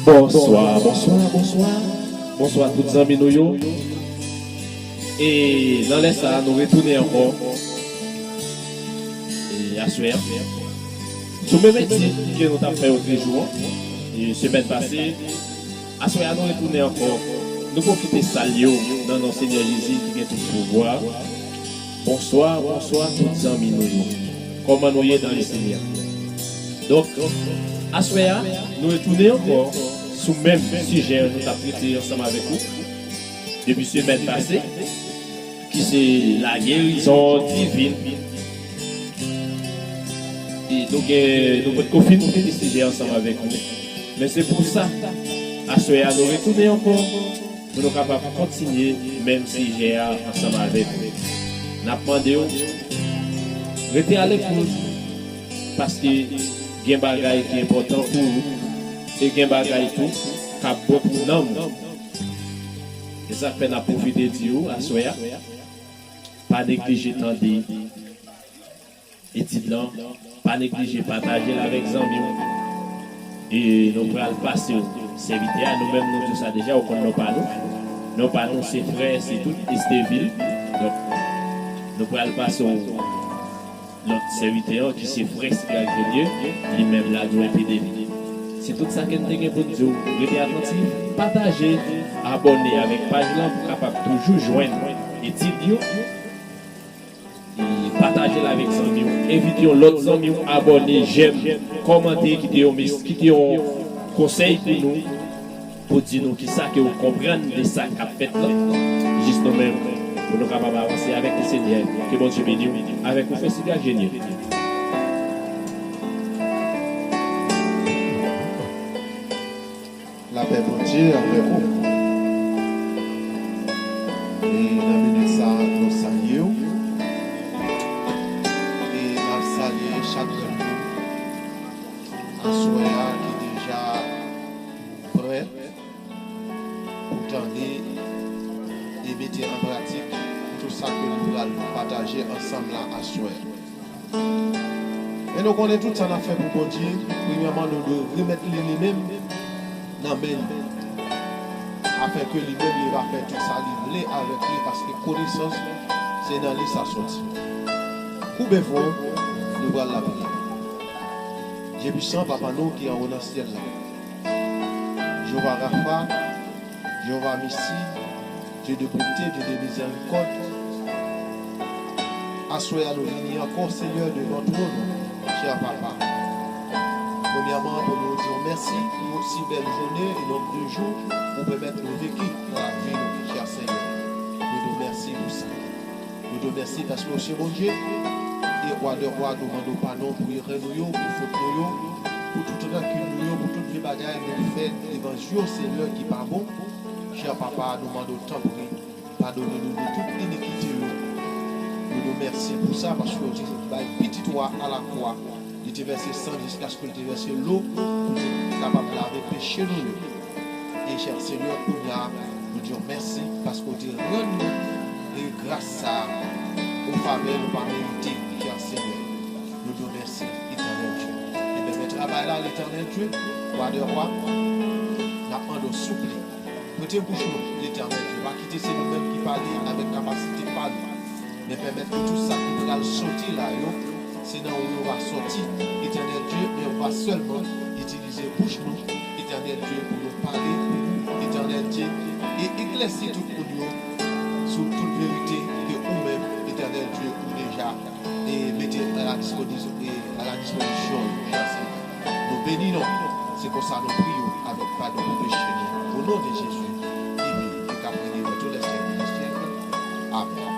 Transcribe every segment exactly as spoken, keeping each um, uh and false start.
Bonswa, bonswa, bonswa. Bonswa tout zanmi nou yo. E nan lè sa a, nou retounen ankò. E aswè a, sou menm etid ke nou t ap fè otrejou an, e semèn pase, aswè a nou retounen ankò. Nou pwofite salye w nan non Senyè Jezi ki gen tout pouvwa. Bonswa, bonswa tout zanmi nou yo. Kòman nou ye dans le Seigneur? Donk, aswè a, nou retounen ankò sou menm sijè nou t ap trete ansanm avèk ou depi semèn pase, ki se la guérison divine. E nou gen, nou potko fin trete sijè ansanm avèk ou. Men se pou sa, aswè a, nou retounen ankò pou nou kapab kontinye menm sijè a ansanm avèk ou. N ap mande w, rete alekout, paske gen bagay ki enpòtan pou ou, e gen bagay tou k ap bon pou nanm ou. Se sa k fè n ap pwofite di w aswè a, pa neglije tande etid lan, pa neglije pataje l avèk zanmi w. E nou pral pase w, sèvitè a, nou menm nou di w sa deja, ou konn non pa nou. Non pa nou se frè, se tout Estevil. Donk, nou pral pase w lòt sèvitè an ki se frè Sigal Jenie, li menm l a di w enpe de li. Se tout sa ke n te gen pou n di w. Rete atantif, pataje, abòne avèk paj lan pou kapab toujou jwenn etid yo. E pataje l avèk zanmi w. Envite yon lòt zanmi w abòne, jèm, kòmante, kite yon mes-, kite yon konsèy pou nou, pou di nou kisa ke w konprann de sa k ap fèt lan. Jis nou menm, pou nou kapab avanse avèk Lesenyè. Ke Bondye beni w. Avèk ou, frè Sigal Jenie. Lapè Bondye avèk ou. E nan minit sa a, nou salye w. E n ap salye chak grenn moun aswè a ki deja prè pou tande e mete an pratik tout sa ke nou pral pataje ansanm la aswè a. E nou konnen tout sa n ap fè pou Bondye, premyèman, nou dwe remèt li li menm nan men li, afenke li menm li va fè tout sa li vle avèk li, paske konesans se nan li sa soti. Koube fwon, nou pral lapriyè. Dye pwisan, Papa nou ki anwo nan syèl la, Jewova Rafa, Jewova Nisi, Dye de bonte, Dye de mizèrikòd. Aswè a, nou vini ankò, Senyè, devan twòn ou, chè Papa. Premyèman, pou nou di w mèsi pou yon si bèl jounen e nonb de jou ou pèmèt nou veki nan lavi nou, chè Senyè. Nou di w mèsi pou sa. Nou di w mèsi paske w se Bondye. E Wa dè wa, nou mande w padon pou erè nou yo, pou fot nou yo, pou tout rankinn nou yo, pou tout vye bagay nou fè devan je w, Senyè, ki pa bon. Chè Papa, nou mande w tanpri, padone nou de tout inikite yo. Nou di w mèsi pou sa, paske w te bay pitit ou a alakwa. Li te vèse san jiskaske l te vèse dlo, pou l te kapab lave peche nou yo. E chè Senyè, kounye a, nou di w mèsi paske w te rann nou e gras sa a, yon favè nou pa merite, chè Senyè. Nou di w mèsi, Etènèl Dye. Ebyen, men travay la, Letènèl Dye, Wa dè wa, n ap mande w souple. Prete bouch nou, Letènèl Dye. Pa kite se nou menm ki pale avèk kapasite pa nou. Men pèmèt ke tout sa ki pral soti la yo, se nan ou yo va soti, Etènèl Dye, men ou va sèlman itilize bouch nou, Etènèl Dye, pou nou pale pou ou, Etènèl Dye, e eklèsi tout moun yo sou tout verite ke ou menm, Etènèl Dye, ou deja e mete a la disponiz-, e a la dispozisyon yo, chè Senyè. Nou beni non, se konsa nou priye w avèk padon pou peche nou. O non de Jezi, ki viv e k ap règne dans tous les siècles des siècles. Amèn.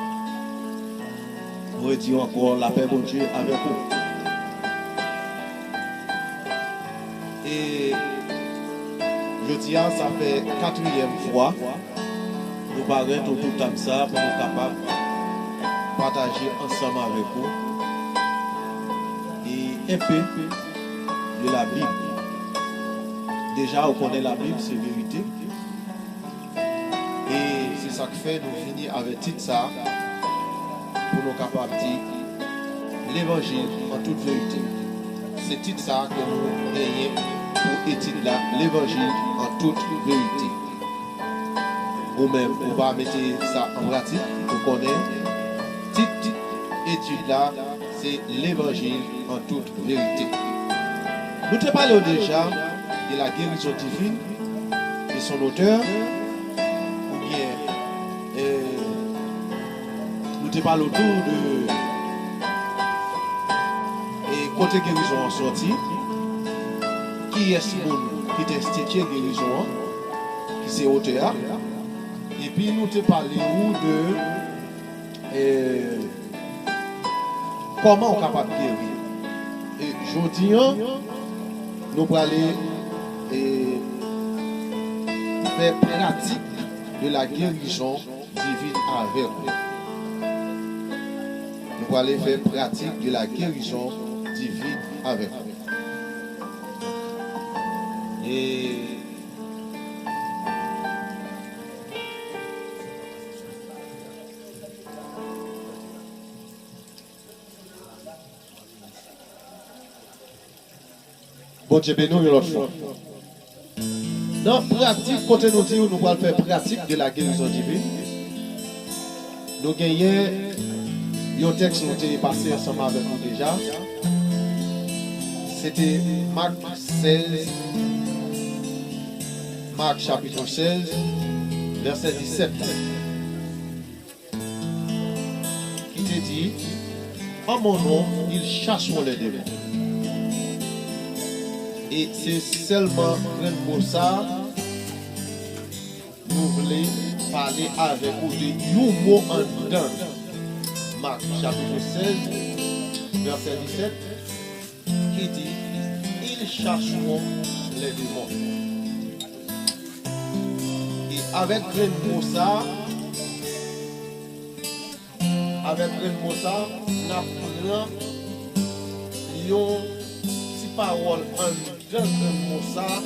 Nou redi ankò, lapè Bondye avèk ou. E jodi a, sa fè katriyèm fwa nou parèt otou tab sa a pou nou kapab pataje ansanm avèk ou e enpe de Labib. Deja, ou konnen Labib se verite. E se sa k fè nou vini avèk tit sa a, pou nou kapab di, Levanjil an tout verite. Se tit sa a ke nou genyen pou Etid la, Levanjil an tout verite. Ou menm, ou va mete sa an pratik, ou konnen tit etid la, se Levanjil an tout verite. Nou te pale w deja de la guérison divine et son auteur, oubyen, eh, nou te pale w tou de, eh, kote gerizon an sòti, kiyès moun ki te enstitye gerizon an, ki se otè a, epi nou te pale w de, eh, kòman w kapab geri. E jodi a, nou prale, eh, fè pratik de la guérison divine avèk ou. Nou prale fè pratik de la guérison divine avèk ou. E Bondye beni w yon lòt fwa. Nan pratik, kote nou di w nou pral fè pratik de la guérison divine, nou genyen yon tèks nou te pase ansanm avèk nou deja. Se te Mak sèz, Mak chapit sèz, vèsè disèt la, ki te di, en mon nom, ils chasseront les démons. E se sèlman grenn mo sa a nou vle pale avèk ou de yon mo anndan Mak chapit sèz, vèsè disèt, ki di, ils chasseront les démons. E avèk grenn mo sa a, avèk grenn mo sa a, n ap pran yon ti pawòl anndan grenn mo sa a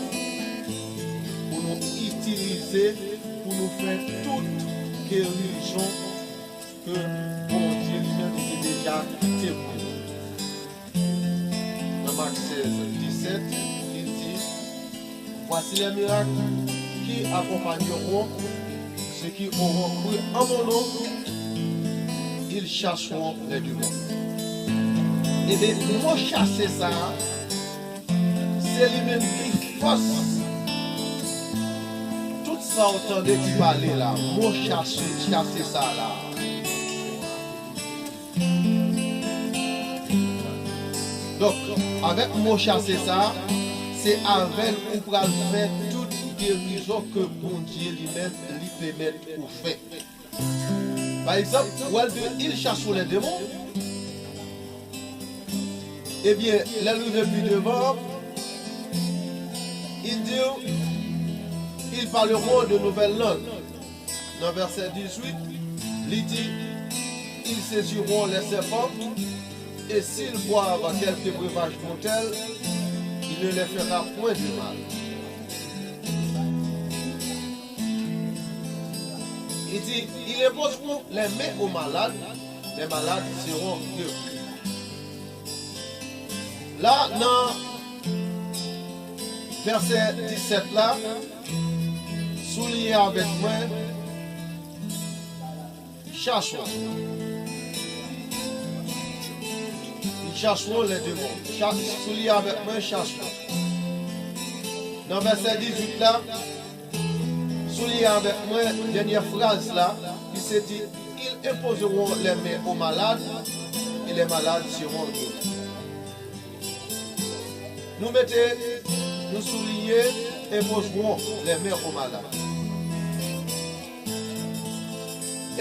pou nou itilize, pou nou fè tout gerizon ke Bondye li menm li te deja kite pou nou. Nan Mak sèz, disèt, li di, voici les miracles qui accompagneront ceux qui auront cru en mon nom, ils chasseront les démons. Ebyen, mo chase sa a, se li menm ki fòs tout sa w tande ki pale la, mo chase, chase sa la. Donk, avèk mo chase sa, se avè l ou pral fè tout gerizon ke Bondye li menm li pèmèt ou fè. Pa egzanp, ou wè l di, ils chasseront les démons. Ebyen, lè l rive pi devan, il dit, ils parleront de nouvelles langues. Nan vèsè dizuit, li di, ils saisiront les serpents, et s'ils boivent quelque breuvage mortel, il ne les fera point de mal. Li di, ils imposeront les mains aux malades, les malades seront guéris. La, nan vèsè disèt la, souliye avèk mwen, chasseront. Ils chasseront les démons. Cha-, souliye avèk mwen, chasseront. Nan vèsè dizuit la, souliye avèk mwen dènyè fraz la, ki se di, ils imposeront les mains aux malades et les malades seront guéris. Nou mete, nou souliye, imposeront les mains aux malades.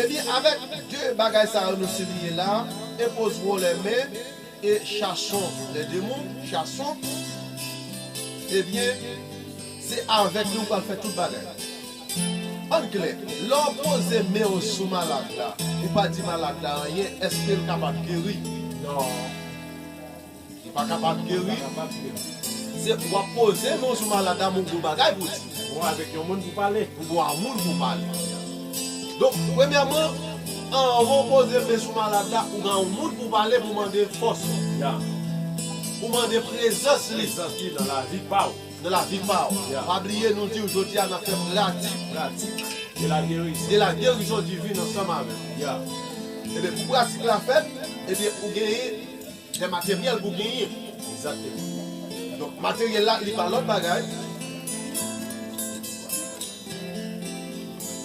Ebyen, avèk de bagay sa yo nou souliye la, imposeront les mains et chasseront les démons, chasseront, ebyen, se avèk li ou pral fè tout bagay. Ann klè, lè w poze men w sou malad la, ou pa di malad la anyen, èske l kapab geri? Non. Li pa kapab geri. Se w ap poze men w sou malad la, men w gen yon bagay pou di. Ou avèk yon moun pou pale. Ou gen yon moun pou pale. Donk, premyèman, anvan w poze men sou malad la, ou gen yon moun pou pale, pou mande fòs. Ya. Pou mande prezans li. Prezans li nan lavi pa w. nan lavi pa w. Yeah. Pa bliye, nou di w jodi a n ap fè pratik, pratik de la gerizon, de la gerizon divin ansanm avè w. Yeah. Ebyen, pou pratik la fèt, ebyen, ou genyen de materyèl pou genyen. Egzakteman. Donk, materyèl la, li pa lòt bagay.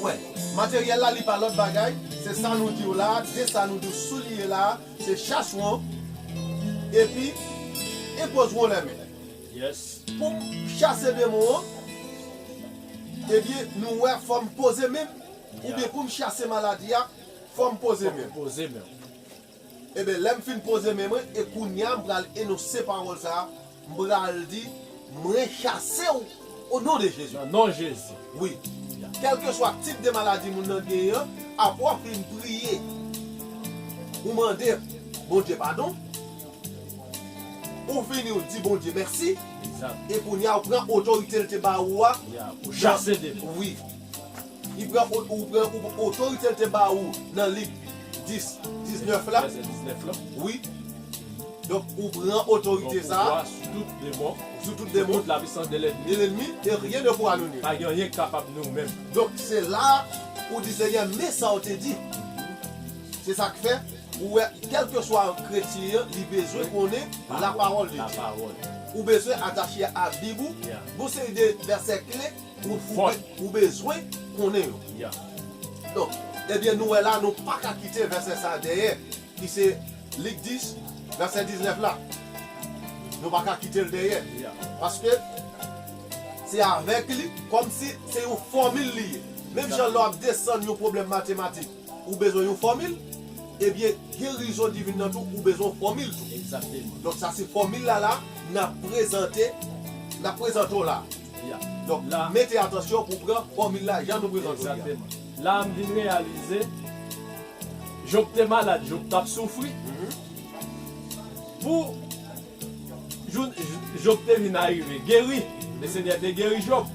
Wè, materyèl la, li pa lòt bagay. Se sa nou di w la, de sa nou di w soulye la, se chas w an, epi enpoz w lè men. Yes. Pou m chase demon an, ebyen, nou wè fò m poze men m, oubyen pou m chase maladi a, fò m poze men m. Poze men m. Ebyen, lè m fin poze men mwen, e kounye a, m pral enonse pawòl sa a, m pral di, mwen chase w o non de Jezi. Nan non Jezi. Wi. Kèlkeswa tip de maladi moun nan genyen an, apre w fin priye, ou mande Bondye padon, ou vini, ou di Bondye mèsi, egzak, e kounye a, ou pran otorite l te ba ou a. Ya, pou chase demon. Wi. Li pran, ou, ou pran, ou, otorite l te ba ou nan Lik dis, diznèf la. Vèsè diznèf la. Wi. Donk, ou pran otorite sa a. Pran pouvwa sou tout demon, sou tout demon, tout la puissance de l'ennemi. De l'ennemi, et rien ne pourra nous nuire. Pa gen anyen k kapab nou menm. Donk, se la ou di, Senyè, men sa w te di. Se sa k fè, ou wè, kèlkeswa kretyen an, li bezwen konnen la parole de Dieu. Ou bezwen atache a Bib ou, gon seri de vèsè kle ou, ou, ou bezwen konnen yo. Donk, ebyen, nou wè la, nou pa ka kite vèsè sa a dèyè, ki se Lik dis, vèsè diznèf la. Nou pa ka kite l dèyè. Paske se avèk li, kòmsi se yon fòmil li ye. Menm jan lè w ap desann yon pwoblèm matematik, ou bezwen yon fòmil, ebyen, gerizon divin nan tou, ou bezwen yon fòmil tou. Egzakteman. Donk, sa se fòmil la, la, n ap prezante, n ap prezante w la. Ya. Donk, la, mete atansyon pou pran fòmil la, jan nou prezante w li a. Egzakteman. La, m vin reyalize, Jòb te malad, Jòb t ap soufri. Mhm. Pou jou, Jòb te vin arive geri, Lesenyè te geri Jòb.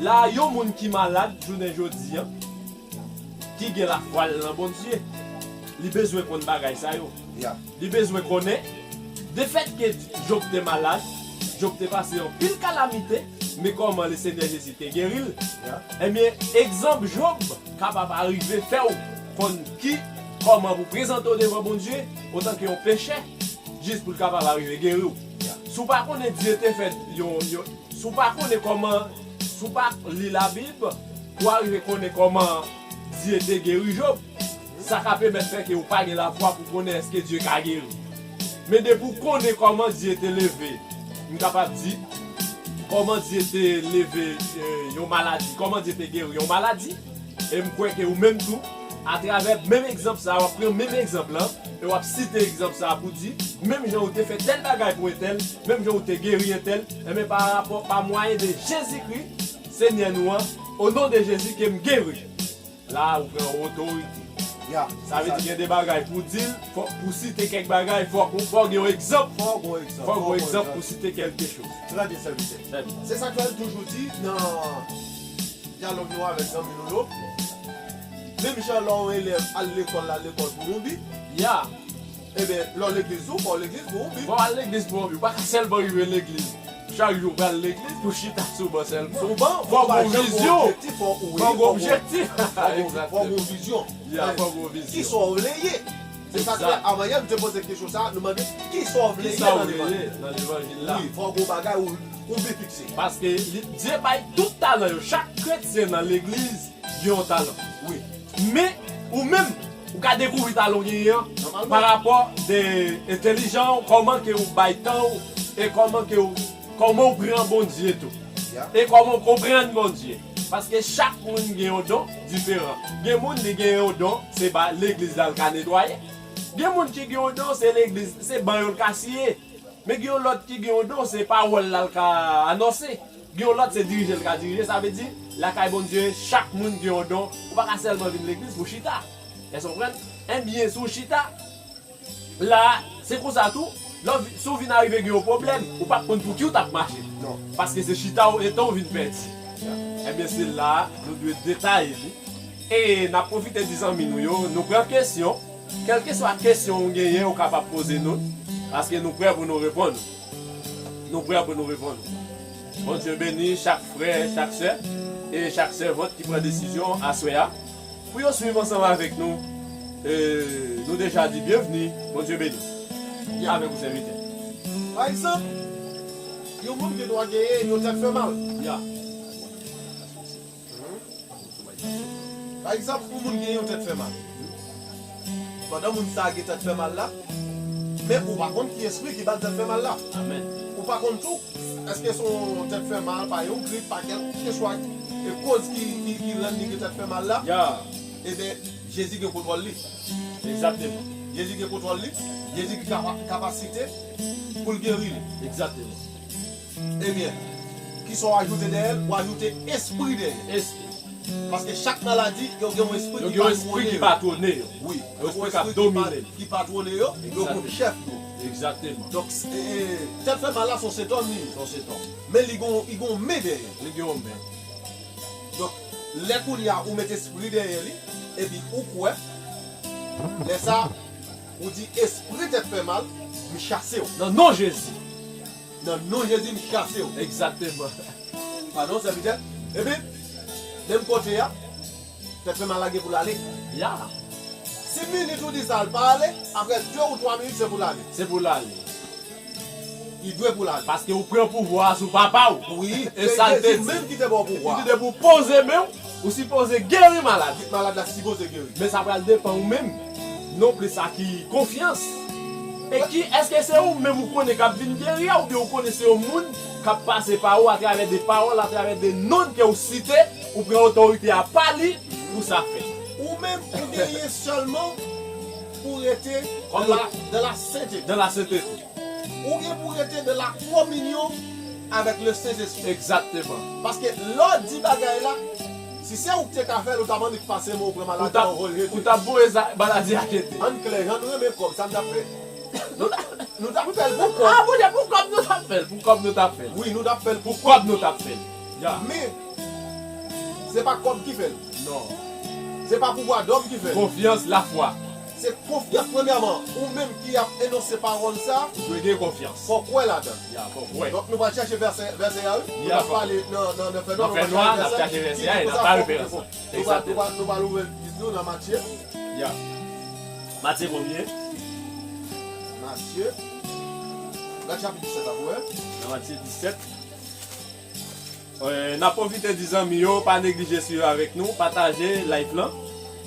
La, yon moun ki malad, jounen jodi a, ki gen lafwa l nan Bondye, li bezwen konn bagay sa yo. Ya. Li bezwen konnen, defèt ke Jòb te malad, Jòb te pase anpil kalamite, men kòman Lesenyè Jezi te geri l? Ya. Ebyen, egzanp Jòb kapab arive fè w konn ki, kòman pou prezante w devan Bondye, otanke yon pechè, jis pou l kapab arive geri w. Ya. Si w pa konnen Dye te fè yon, yon, si w pa konnen kòman, si w pa li Labib, pou w arive konnen kòman Dye te geri Jòb, sa ka pèmèt fè ke ou pa gen lafwa pou konnen èske Dye ka geri. Men depi w konnen kòman Dye te leve, m kapab di, kòman Dye te leve, eh, yon maladi, kòman Dye te geri yon maladi, e m kwè ke ou menm tou, atravè menm egzanp sa a, w ap pran menm egzanp lan, e w ap site egzanp sa a pou di, menm jan ou te fè tèl bagay pou entèl, menm jan ou te geri entèl, enben pa rapò, pa mwayen de Jezikri, Senyè nou an, o non de Jezi ke m geri. La a, ou pran otorite. Ya, sa vle di gen de bagay pou di l, fò, pou site kèk bagay, fò, fò gen yon egzanp. Fò gen yon egzanp. Fò gen yon egzanp pou site kèlke choz. Trè byen, sèvitè. Trè byen. Se sa k fè l toujou di nan dyalòg nou avèk zanmi nou yo. Menm jan lè yon elèv al lekòl, l al lekòl pou yon bi. Ya. Ebyen, lè w legliz tou, fò w legliz pou yon bi. Fò w al legliz pou yon bi. Ou pa ka sèlman rive legliz. Chak jou w pral legliz pou chita sou ban sèlman. Sou ban, fò w pa janm gen objektif, fò w gen objektif. Fò w gen vizyon. Ya, fò w gen vizyon. Kisa w vle ye? Se sa k fè, avan yè, nou te poze kesyon sa a, nou mande, kisa w vle ye nan levanjil la? Wi, fò w gen yon bagay ou, ou byen fikse. Paske li, Dye bay tout talan yo. Chak kretyen nan legliz gen yon talan. Wi. Men, ou menm, ou ka dekouvri talan w genyen an pa rapò de entèlijans w, kòman ke ou bay tan w, e kòman ke ou, kòman ou pran Bondye tou. Ya. E kòman ou konprann Bondye. Paske chak moun gen yon don diferan. Gen moun li gen yon don, se ba legliz la l ka netwaye. Gen moun ki gen yon don, se legliz, se ban yo l ka siye. Men gen yon lòt ki gen yon don, se pawòl la l ka anonse. Gen yon lòt, se dirije l ka dirije. Sa vle di, lakay Bondye, chak moun gen yon don. Ou pa ka sèlman vin legliz pou chita. Èske w konprann? Ebyen, si w chita, la, se konsa tou, lè w vi-, si w vin arive gen yon pwoblèm, ou p ap konn pou ki w t ap mache. Non. Paske se chita w etan w vin pèdi. Ebyen, se la a, nou dwe detaye li. E n ap pwofite di zanmi nou yo, nou pran kesyon. Kèlkeswa kesyon ou genyen, ou kapab poze nou, paske nou prè pou nou reponn ou. Nou prè pou nou reponn ou. Bondye beni chak frè, chak sè, e chak sèvant ki pran desizyon aswè a pou yo swiv ansanm avèk nou. E nou deja di byenvni. Bondye beni. Avèk ou, sèvitè. Pa egzanp, yon moun gen dwa genyen yon tèt fè mal. Ya. Pa egzanp, yon moun gen yon tèt fè mal. Pandan moun sa a gen tèt fè mal la, men ou pa konn ki espri ki ba l tèt fè mal la. Amèn. Ou pa konn tou, èske se yon tèt fè mal, pa yon grip, pa kèlkeswa e koz ki, ki, ki rann li gen tèt fè mal la? Ya. Ebyen, Jezi gen kontwòl li. Egzakteman. Jezi gen kontwòl li. Jezi gen kapa-, kapasite pou l geri li. Egzakteman. Ebyen, kisa w ajoute dèyè l? Ou ajoute espri dèyè l. Espri. Paske chak maladi, yo gen yon espri ki patwone yo. Wi, yo gen yon espri k ap domine yo, ki patwone yo, yo konn chèf yo. Egzakteman. Donk, e, e, tèt fè mal la, se yon sentòm li ye. Se yon sentòm. Men li gen, li gen yon men dèyè l. Li gen yon men. Donk, lè kounye a ou met espri dèyè li, epi ou kwè, lè sa a, ou di, "Espri tèt fè mal, m chase w." Nan non Jezi. Nan non Jezi, m chase w. Egzakteman. Padon, sèvitè. Epi, menm kote a, tèt fè mal la gen pou l ale. Ya. Si minit ou di sa, l pa ale, apre de ou twa minit, se pou l ale. Se pou l ale. Li dwe pou l ale. Paske ou pran pouvwa a sou papa w. Wi, e se sa l te Jezi di. Menm ki te ba w pouvwa. Li te di depi w poze men w, ou sipoze geri malad. Malad la sipoze geri. Men sa pral depann ou menm. Non plis a ki konfyans. E ki, èske se ou menm ou konnen k ap vin geri a, oubyen ou konnen se yon moun k ap pase pa ou atravè de pawòl, atravè de non ke ou site, ou pran otorite a pa li pou sa fèt? Ou menm, ou genyen sèlman pou rete dans la, dans la sainteté. Dans la sainteté. Ou gen pou rete dans la communion avec le Saint-Esprit. Egzakteman. Paske lè w di bagay la, si se ou ki te ka fè l, ou t ap annik pase men w pran maladi a, ou voye l jete. Ou t ap voye maladi a jete. Ann klè, jan nou renmen kòb, sa n t ap fè? Nou, nou t ap fè l pou kòb. Ah, Bondye, pou kòb nou t ap fè l, pou kòb nou t ap fè l. Wi, nou t ap fè l pou kòb. Pou kòb nou t ap fè l. Ya. Men, se pa kòb ki fè l. Non. Se pa pouvwa dòm ki fè l. Konfyans, lafwa. Se konfyans, premyèman, ou menm ki ap enonse pawòl sa. Ou dwe gen konfyans. Fò w kwè ladan. Ya, fò w kwè. Donk, nou pral chèche vèsè, vèsè a, wi. Nou pral pale nan, nan, nan fènwa, n ap chache vèsè a, e n ap ba referans lan. Nou pral, nou pral, nou pral ouvè Bib nou nan Matye. Ya. Matye konbyen? Matye. Gad chapit disèt la pou wè. Nan Matye disèt. Eh, n ap pwofite di zanmi yo, pa neglije swiv avèk nou, pataje live lan,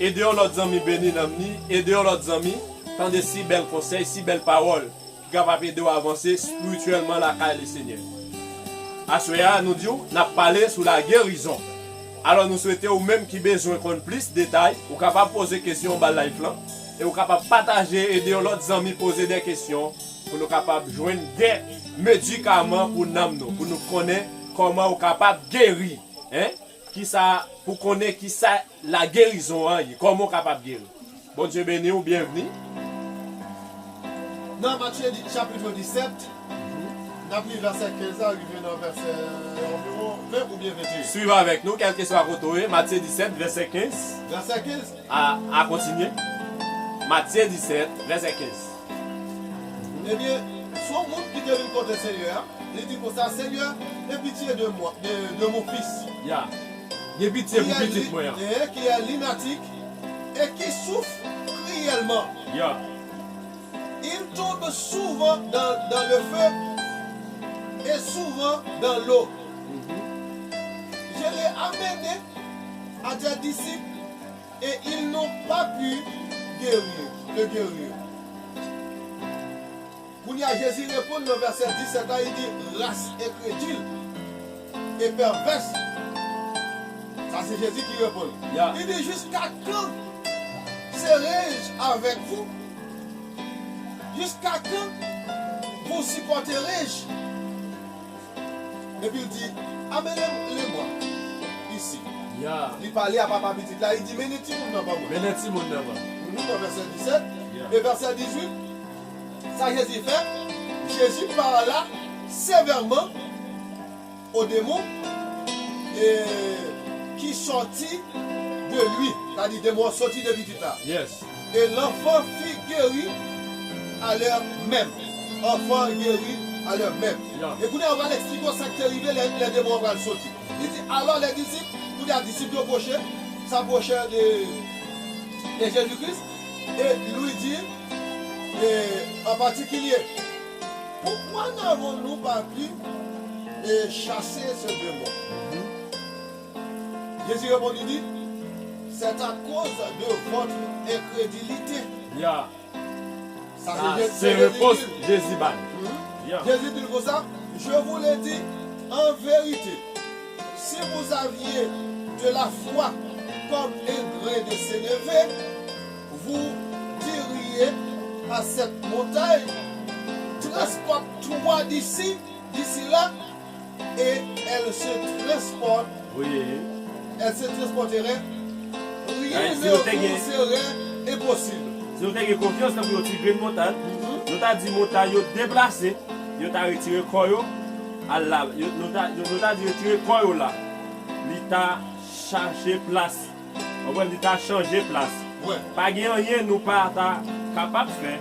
ede yon lòt zanmi beni nanm ni, ede yon lòt zanmi tande si bèl konsèy, si bèl pawòl ki kapab ede w avanse espirityèlman lakay Lesenyè. Aswè a, nou di w, n ap pale sou lagerizon. Alò, nou swete ou menm ki bezwen konn plis detay, ou kapab poze kesyon anba live lan, e ou kapab pataje, ede yon lòt zanmi poze de kesyon, pou nou kapab jwenn de medikaman pou nanm nou, pou nou konnen kòman ou kapab geri, en? Kisa, pou konnen kisa lagerizon an ye, kòman ou kapab geri. Bondye beni w, byenvni. Nan Matye di-, chapit disèt, n ap li vèsè kenz la, rive nan vèsè anviwon ven oubyen venteyen. Swiv avèk nou, kèlkeswa kote w ye, Matye disèt, vèsè kenz. Vèsè kenz. A, a kontinye. Matye disèt, vèsè kenz. Ebyen, se yon moun ki te vin kote Senyè a, li di konsa, "Seigneur, aie pitié de moi, de, de mon fils." Ya. Gen pitye pou pitit mwen an. Qui est, qui est lunatique et qui souffre cruellement. Ya. Il tombe souvent dans, dans le feu et souvent dans l'eau. Mhm. Je l'ai amené à tes disciples et ils n'ont pas pu guérir, le guérir. Kounye a, Jezi reponn nan vèsè disèt la, li di, "Race incrédule et perverse." Sa se Jezi ki reponn. Ya. Li di, "Jusqu'à quand serai-je avec vous? Jusqu'à quand vous supporterai-je?" Epi l di, "Amenez-le-moi ici." Ya. Li pale a papa pitit la, li di, "Mennen timoun nan ban mwen." Mennen timoun nan ban mwen. Mhm, nan vèsè disèt. Ya. E vèsè dizuit, sa Jezi fè, Jésus parla sévèrement au démon, et qui sortit de lui. Sa di demon an soti de pitit la. Yes. Et l'enfant fut guéri à l'heure même. Anfan an geri Alè menm. E kounye a, yo pral eksplike w sa k te rive lè, lè demon an pral soti. Li di, alors les disciples, kounye a, disip yo pwoche, s'approchèrent de, de Jésus-Christ, et lui dirent, et en particulier, pourquoi n'avons-nous pas pu, eh, chasser ce démon? Jésus répondit, dit, c'est à cause de votre incrédulité. Sa se repons Jezi ba nou. Jezi di l konsa, je vous le dis en vérité, si vous aviez de la foi comme un grain de sénévé, vous diriez à cette montagne, transporte-toi d'ici, d'ici là, et elle se transporte. Elle se transporterait. Rien ne vous serait impossible. Si yo te gen konfyans tankou yon ti grenn montad, yo ta di montay yo deplase, yo ta retire kò yo, al la, yo, nou ta, yo, nou ta di retire kò yo la. Li ta chache plas. Konprann, li ta chanje plas. Pa gen anyen nou pa ta kapab fè.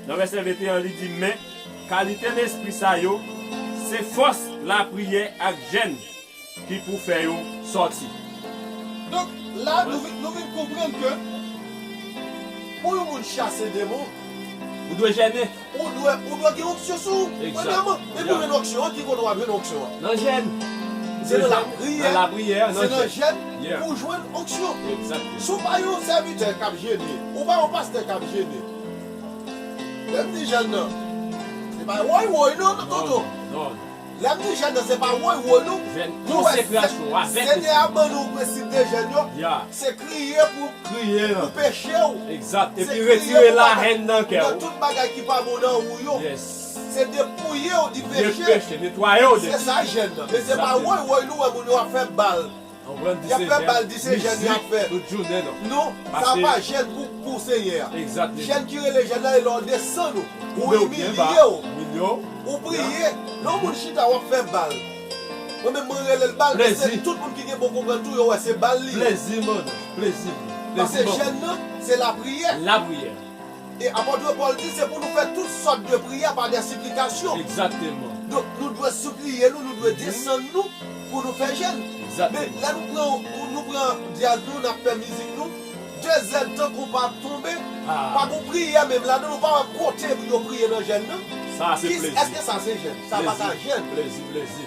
Nan vèsè venteyen, li di, men kalite lespri sa yo, se fòs, lapriyè ak jèn ki pou fè yo sòti. Donk, la, nou vin, nou vin konprann ke pou yon moun chase demon, ou dwe jène. Ou dwe, ou dwe gen onksyon sou ou. Premyèman, e pou jwenn onksyon an, ki kote w ap jwenn onksyon an? Nan jèn. Se nan lapriyè, se nan jèn pou jwenn onksyon. Si w pa yon sèvitè k ap jene, ou pa yon pastè k ap jene, lè m di jèn nan, se pa woy woy non, tonton. Lè m di jèn nan, se pa woy woy non. Jèn konsekrasyon avèk Senyè a ban nou prensip de jèn yo. Se kriye pou, pou peche w. Egzat. Epi retire lahèn nan kè w. Nan tout bagay ki pa bon nan ou yo. Se depouye w di peche. Netwaye w de. Se sa jèn nan. Men se pa woy woy nou wè moun yo ap fè bal. Y ap fè bal, di se jèn y ap fè. Tout jounen non. Non, sa pa jèn pou, pou Senyè a. Jèn ki rele jèn nan, e lè w desann ou, ou imilye w, ou priye. Lè yon moun chita, w ap fè bal. Mwen menm, mwen rele l bal, men se tout moun ki gen bon konprann tou, yo wè se bal li ye. Plezi, man. Plezi. Paske jèn nan, se lapriyè. Lapriyè. E apot Pòl di, se pou nou fè tout sòt de priyè pa de siplikasyon. Egzakteman. Donk, nou dwe sipliye nou, nou dwe desann nou pou nou fè jèn. Egzakteman. Men lè nou pran, nou pran dyaz nou, n ap fè mizik nou, de zèdtan konpa ap tonbe, pa gon priyè menm ladan, nou pa wè kote yo priye nan jèn nan. Sa se plezi. Èske sa se jèn? Sa pa ka jèn. Plezi, plezi.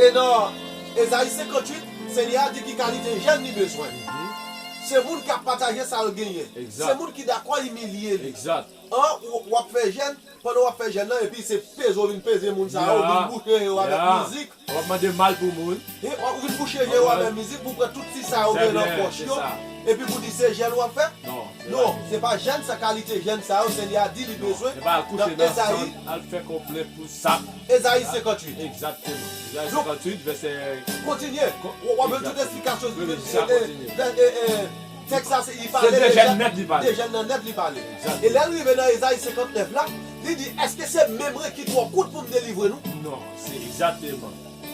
E nan Ezayi senkantuit, Senyè a di ki kalite jèn li bezwen. Se moun k ap pataje sa l genyen. Se moun ki dakò imilye li. An, w, w ap fè jèn, pandan w ap fè jèn nan, epi se peze w vin peze moun sa yo, w vin bouche je w avèk mizik. W ap mande mal pou moun. E, w vin bouche je w avèk mizik, pou pran tout ti sa yo gen nan pòch yo, epi pou di se jèn w ap fè. Non, se pa jèn sa, kalite jèn sa yo, Senyè a di li bezwen. Nan Ezayi, al fè konplè pou sa. Ezayi senkantuit. Egzakteman. Ezayi senkantuit, vèsè. Kontinye. W, w ap jwenn tout esplikasyon. Tèks la, se, li pale de jèn, de jèn nan nèt li pale. E lè l rive nan Ezayi senkantnèf la, li di, èske se men mwen ki twò kout pou m delivre nou? Non, se egzakteman.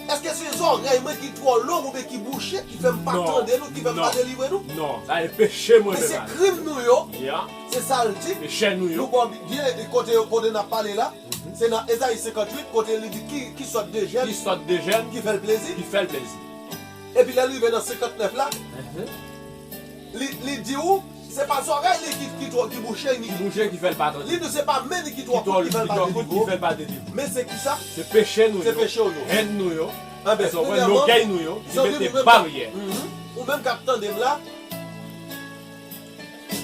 Èske se zòrèy mwen ki twò long oubyen ki bouche ki fè m pa tande nou, ki fè m pa delivre nou? Non, sa e peche mwen. Men se krim nou yo. Se sa l di. Peche nou yo. Nou pran byen kote, kote n ap pale la. Se nan Ezayi senkantuit, kote li di ki, ki sòt de jèn, ki sòt de jèn ki fè l plezi. Ki fè l plezi. Epi lè l rive nan senkantnèf la, li, li di ou, se pa zòrèy li ki, ki twò, ki bouche, ni ki bouche, ki fè l pa tande. Li di se pa men li ki twò kout, ki fè l pa delivre. Men se ki sa? Se peche nou yo. Se peche w yo. Hèn nou yo. Anben, premyèman, lògèy nou yo, ki mete baryè. Ou menm k ap tande m la,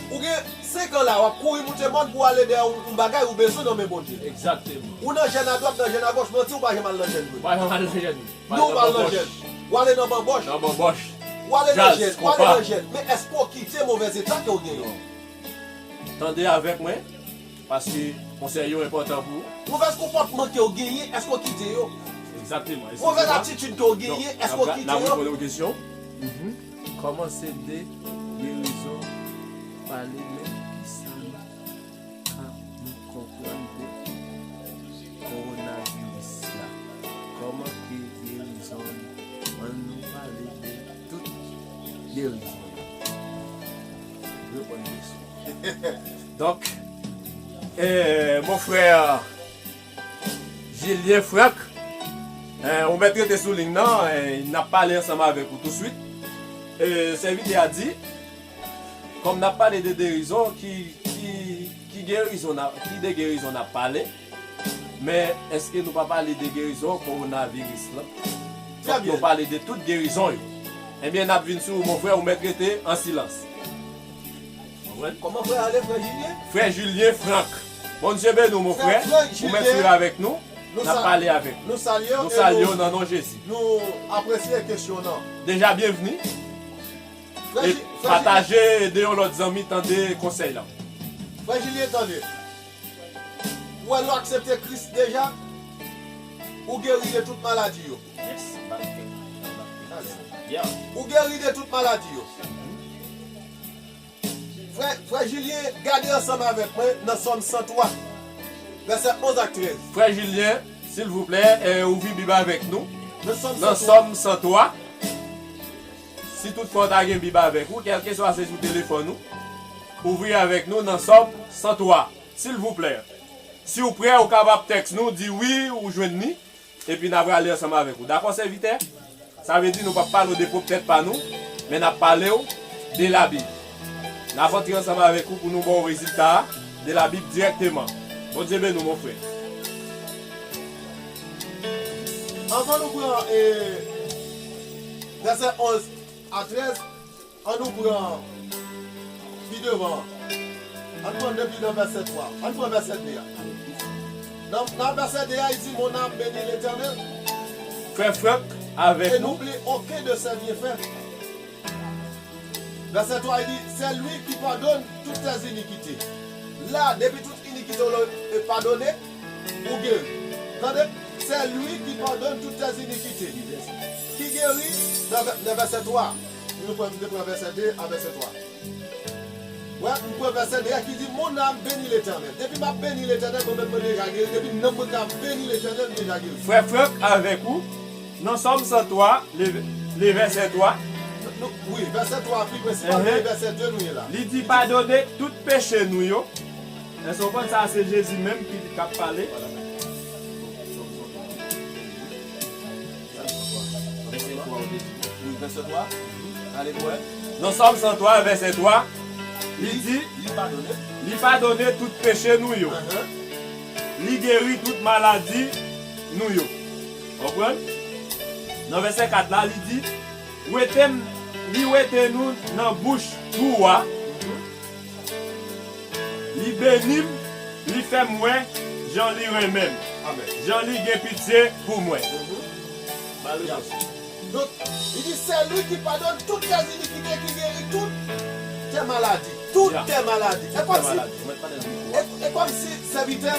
ou gen senk an la, w ap kouri moute mòn pou w ale dèyè yon, yon bagay ou bezwen nan men Bondye. Egzakteman. Ou nan jèn adwat, nan jèn agòch, manti, ou pa janm al nan jèn vre. Ou pa janm al nan jèn. Non, ou pa al nan jèn. Ou ale nan banbòch. Nan banbòch. Ou ale nan jèn, ou ale nan jèn. Men èske w kite movèz eta ke w genyen? Tande avèk mwen, paske konsèy yo enpòtan pou ou. Movèz konpòtman ke w genyen, èske w kite yo? Egzakteman. Movèz atitid ke w genyen, èske w kite yo? N ap reponn yon kesyon. Kòmanse de gerizon pale, men kisa nou ka nou konprann de kowonaviris la? Kòman ke gerizon li? Ann nou pale de tout gerizon yo. Reponn kesyon. Donk, eh, mon frè, Julien Franck, eh, ou mèt rete sou liy nan, eh, n ap pale ansanm avèk ou touswit. Eh, sèvitè a di, kòm n ap pale de gerizon, ki, ki, ki gerizon n ap, ki de gerizon n ap pale? Men èske nou pa pale de gerizon kowonaviris lan? Fòk nou pale de tout gerizon yo. Ebyen, n ap vin sou ou, mon frè, ou mèt rete an silans. Kòman frè a rele, frè Julien? Frè Julien Franck. Bondye beni w, mon frè. Ou mèt swiv avèk nou. N ap pale avèk ou. Nou salye w. Nou salye w nan non Jezi. Nou apresye kesyon w nan. Deja byenvni. E pataje, ede yon lòt zanmi tande konsèy la. Frè Julien, tande. Ou wè, lè w aksepte Kris deja, ou geri de tout maladi yo. Yes. Yeah. Ou geri de tout maladi yo. Frè, frè Julien, gade ansanm avèk mwen nan Sòm san twa, vèsè onz ak trèz. Frè Julien, silvouplè, eh, ouvri Bib avèk nou. Nan Sòm san twa. Si toutfwa w ta gen Bib avèk ou, kèlkeswa se sou telefòn ou, ouvri avèk nou nan Sòm san twa, silvouplè. Si w prè, ou kapab tèks nou, di wi, ou jwenn li. Epi n a prale ansanm avèk ou. Dakò, sèvitè? Sa vle di nou p ap pale w de pwòp tèt pa nou, men n ap pale w de Labib. N ap antre ansanm avèk ou pou nou ba w rezilta a de Labib dirèkteman. Bondye beni w, mon frè. Anvan nou pran, eh, vèsè onz a trèz, Ann nou pran pi devan an. Ann pran depi nan vèsè twa. Ann pran vèsè de a. Nan, nan vèsè de a, li di, Mon âme bénit l'Éternel. Frè Frank avèk nou. Et n'oublie aucun de ses bienfaits. Vèsè twa, li di, C'est lui qui pardonne toutes tes iniquités. La, depi tout inikite w la, e padone, ou geri. Tande? C'est lui qui pardonne toutes tes iniquités. Ki geri nan vè-, nan vèsè twa. Nou pran, nou pran vèsè de a vèsè twa. Wè, m pran vèsè de a ki di, Mon âme bénit l'Éternel. Depi m ap beni Letènèl, mwen menm mwen deja geri. Depi nanm mwen ka beni Letènèl, m deja geri. Frè Frank avèk ou, nan Sòm san twa, le, le vèsè twa. Nou, nou, wi, vèsè twa pi prensipal, men vèsè de nou ye la. Li di, Padone tout peche nou yo. Èske w konn sa se Jezi menm ki, k ap pale? Vèsè twa ou te di. Wi, vèsè twa. Ale pou wè. Nan Sòm san twa, vèsè twa, li di, Li padone. Li padone tout peche nou yo. Ahan. Li geri tout maladi nou yo. Konprann? Nan vèsè kat la, li di, Wete m, li wete nou nan bouch twou a. Mhm. Li beni m, li fè m wè jan li renmen m, Amèn. Jan li gen pitye pou mwen. Mhm. Ba l rezon. Donk, li di, C'est lui qui pardonne toutes tes iniquités, qui guérit toutes tes maladies. Toutes tes maladies. E kòmsi, e, e kòmsi sèvitè,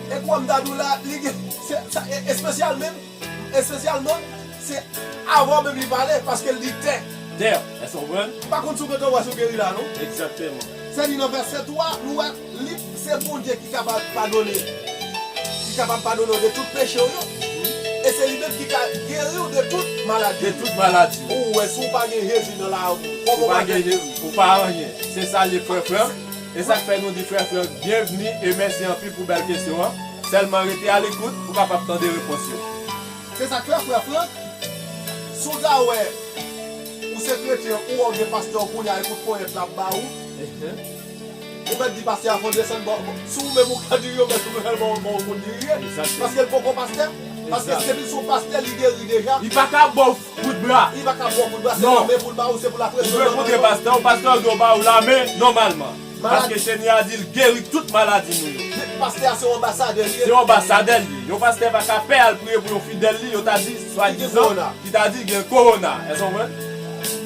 e kòm dadou la, li gen, se, sa, e, espesyalman, Espesyalman, se avan menm li pale, paske l di tè. Tè, èske w konprann? M pa konn si w gentan wè si w geri la, non? Egzakteman. Sèdi nan vèsè twa, nou wè, li, se Bondye ki kapab padone. Ki kapab padone w de tout peche w yo. E se li menm ki ka geri w de tout maladi. De tout maladi. Ou wè, si w pa gen Jezi nan lavi w, kòman w pa gen Jezi? Ou pa anyen. Se sa l ye, frè Frank. E sa k fè nou di frè Frank byenvni e mèsi anpil pou bèl kesyon an. Sèlman rete alekout pou w kapab tande repons yo. Se sa k fè, frè Frank, si w ta wè ou se kretyen, ou wè w gen pastè w kounye a, e kout ponyèt l ap ba ou, ou mèt di pastè a fè w desann bò. Si w menm ou ka diri, ou mèt ou mèt ba w bon kout diri. Egzakteman. Paske l poko pastè. Paske depi l se yon pastè, li geri deja. Li pa ka ba w kout bra. Li pa ka ba w kout bra, se yon men pou l ba ou, se pou l apresye w. Ou dwe koute pastè w, pastè w dwe ba ou lamen nòmalman. Paske Senyè a di l geri tout maladi nou yo. Pastè a se yon anbasadè li ye. Se yon anbasadè li ye. Yon pastè pa ka pè al priye pou yon fidèl li, yo ta di, swadizan, ki ta di gen kowona. Èske w konprann?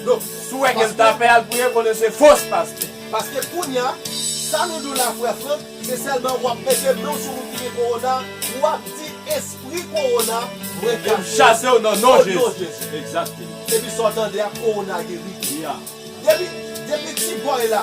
Donk, si w wè ke l ta pè al priye, konnen se fos pastè. Paske kounye a, sa nou di w la, frè Frank, se sèlman w ap mete men w sou moun ki gen kowona, w ap di, Espri kowona, mwen chase w nan non Jezi. Egzakteman. Epi sa w tande a, kowona geri. Ya. Depi, depi ti bòy la,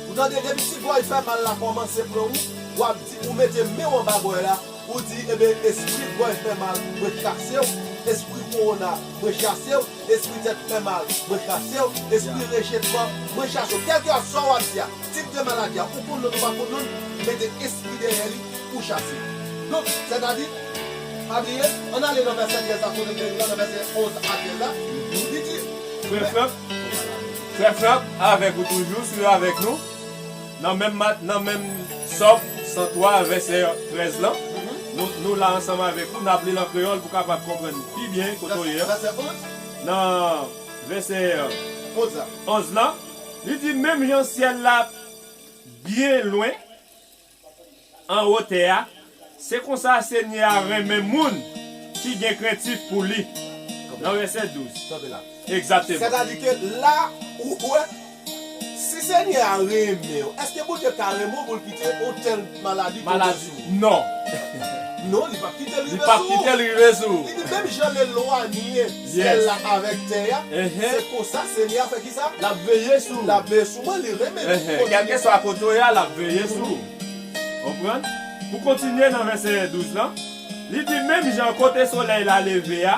ou tande, depi ti bòy fè mal la kòmanse pran ou, w ap di, ou mete men w anba bòy la, ou di, Ebyen, espri bòy fè mal, mwen chase w, espri kowona, mwen chase w, espri tèt fè mal, mwen chase w, espri rejetman, mwen chase w. Kèlkeswa w ap di a, tip de maladi a, ou konn non, ou pa konn non, mete espri dèyè li pou chase. Donk, sètadi, pa bliye, ann ale nan vèsè trèz la, kote m te li la, nan vèsè onz a trèz la, li di, Frè Frank, Frè Frank, avèk ou toujou, swiv avèk nou. Nan menm, ma- nan menm Sòm san twa, vèsè trèz lan, nou, nou la ansanm avèk ou, n ap li l an kreyòl pou w kapab konprann pi byen kote w ye a. Nan vèsè onz lan, li di, menm jan syèl la byen lwen anwo tè a, se konsa Senyè a renmen moun ki gen krentif pou li. Nan vèsè douz. Egzakteman. Sètadi ke la, ou wè, si Senyè a renmen w, èske Bondye ka renmen w pou l kite yon tèl maladi tonbe sou ou? Non. Non, li p ap kite l rive sou ou. Li p ap kite l rive sou ou. Li di, menm jan l elwanye syèl la avèk tè a, se konsa Senyè a fè kisa? L ap veye sou ou. L ap veye sou mwen, li renmen m. Kèlkeswa kote w ye a, l ap veye sou ou. Konprann? Pou kontinye nan vèsè douz lan, li di, menm jan kote solèy la leve a,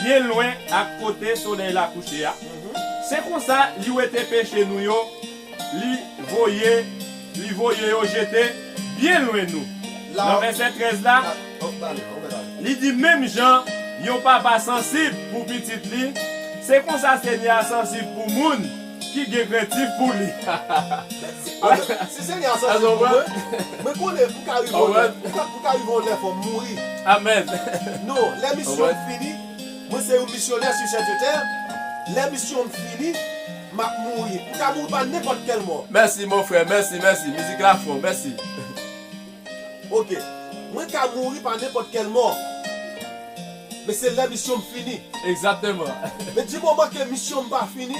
byen lwen ak kote solèy la kouche a, se konsa li wete peche nou yo, li voye, li voye yo jete byen lwen nou. Nan vèsè trèz la, li di, menm jan yon papa sansib pou pitit li, se konsa Senyè a sansib pou moun ki gen krentif pou li. Si, si Senyè a sansib pou mwen, mwen konnen m ka rive yon lè, m ka, m ka rive yon lè fò m mouri. Amèn. Non, lè misyon m fini, mwen se yon misyonè sou sèt etè, lè misyon m fini, m ap mouri. M ka mouri pa nenpòt kèl mò. Mèsi, mon frè, mèsi, mèsi. Mizik la fò, mèsi. Ok. Mwen ka mouri pa nenpòt kèl mò. Men se lè misyon m fini. Egzakteman. Men di moman ke misyon m pa fini,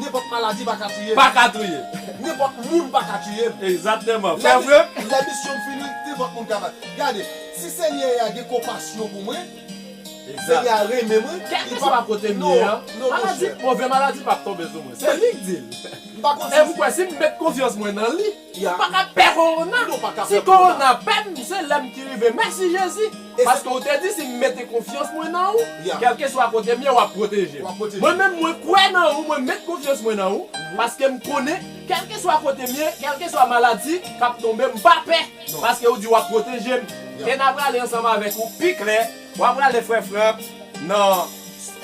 nenpòt maladi pa ka touye m. Pa ka touye. Nenpòt moun pa ka touye m. Egzakteman. Frè Frank. Lè misyon m fini, nenpòt moun ka pa. Gade, si Senyè a gen konpasyon pou mwen, Senyè a renmen mwen, kèlkeswa kote m ye a, maladi, move maladi p ap tonbe sou mwen. Se li k di l. M pa konn si. E m kwè si m met konfyans mwen nan li, m pa ka pè kowona. Si kowona pè m, se lè m ki rive. Mèsi Jezi. Paske ou te di si m mete konfyans mwen nan ou, kèlkeswa kote m ye, w ap pwoteje m. Mwen menm, mwen kwè nan ou, mwen met konfyans mwen nan ou, paske m konnen, kèlkeswa kote m ye, kèlkeswa maladi k ap tonbe, m pa pè. Paske ou di w ap pwoteje m. E n a prale ansanm avèk ou pi klè. W a prale, frè Frank, nan,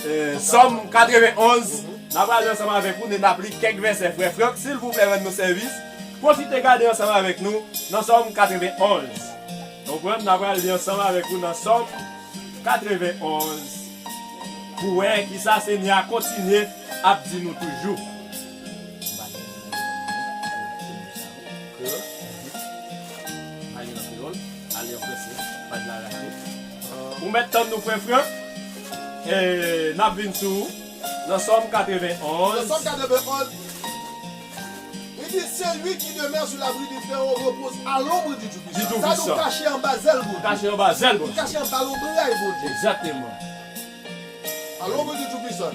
eh, Sòm katrevenonz. N a prale ansanm avèk ou, n ap li kèk vèsè. Frè Frank, silvouplè, rann nou sèvis. Pwofite gade ansanm avèk nou nan Sòm katrevenonz. Konprann? N a prale li ansanm avèk ou nan Sòm katrevenonz. Pou wè kisa Senyè a kontinye ap di nou toujou. Kreyòl. Pa gen nan kreyòl. Ale an fransè. Paj la rache. Ou mèt tann nou, frè Frank. E, n ap vin sou ou. Nan Sòm katrevenonz. Nan Sòm katrevenonz. Li di, celui qui demeure sous l'abri du Très-Haut repose à l'ombre du Tout-Puissant. Sa nou kache anba zèl Bondye. Kache anba zèl Bondye. Kache anba lonbray Bondye. Egzakteman. À l'ombre du Tout-Puissant.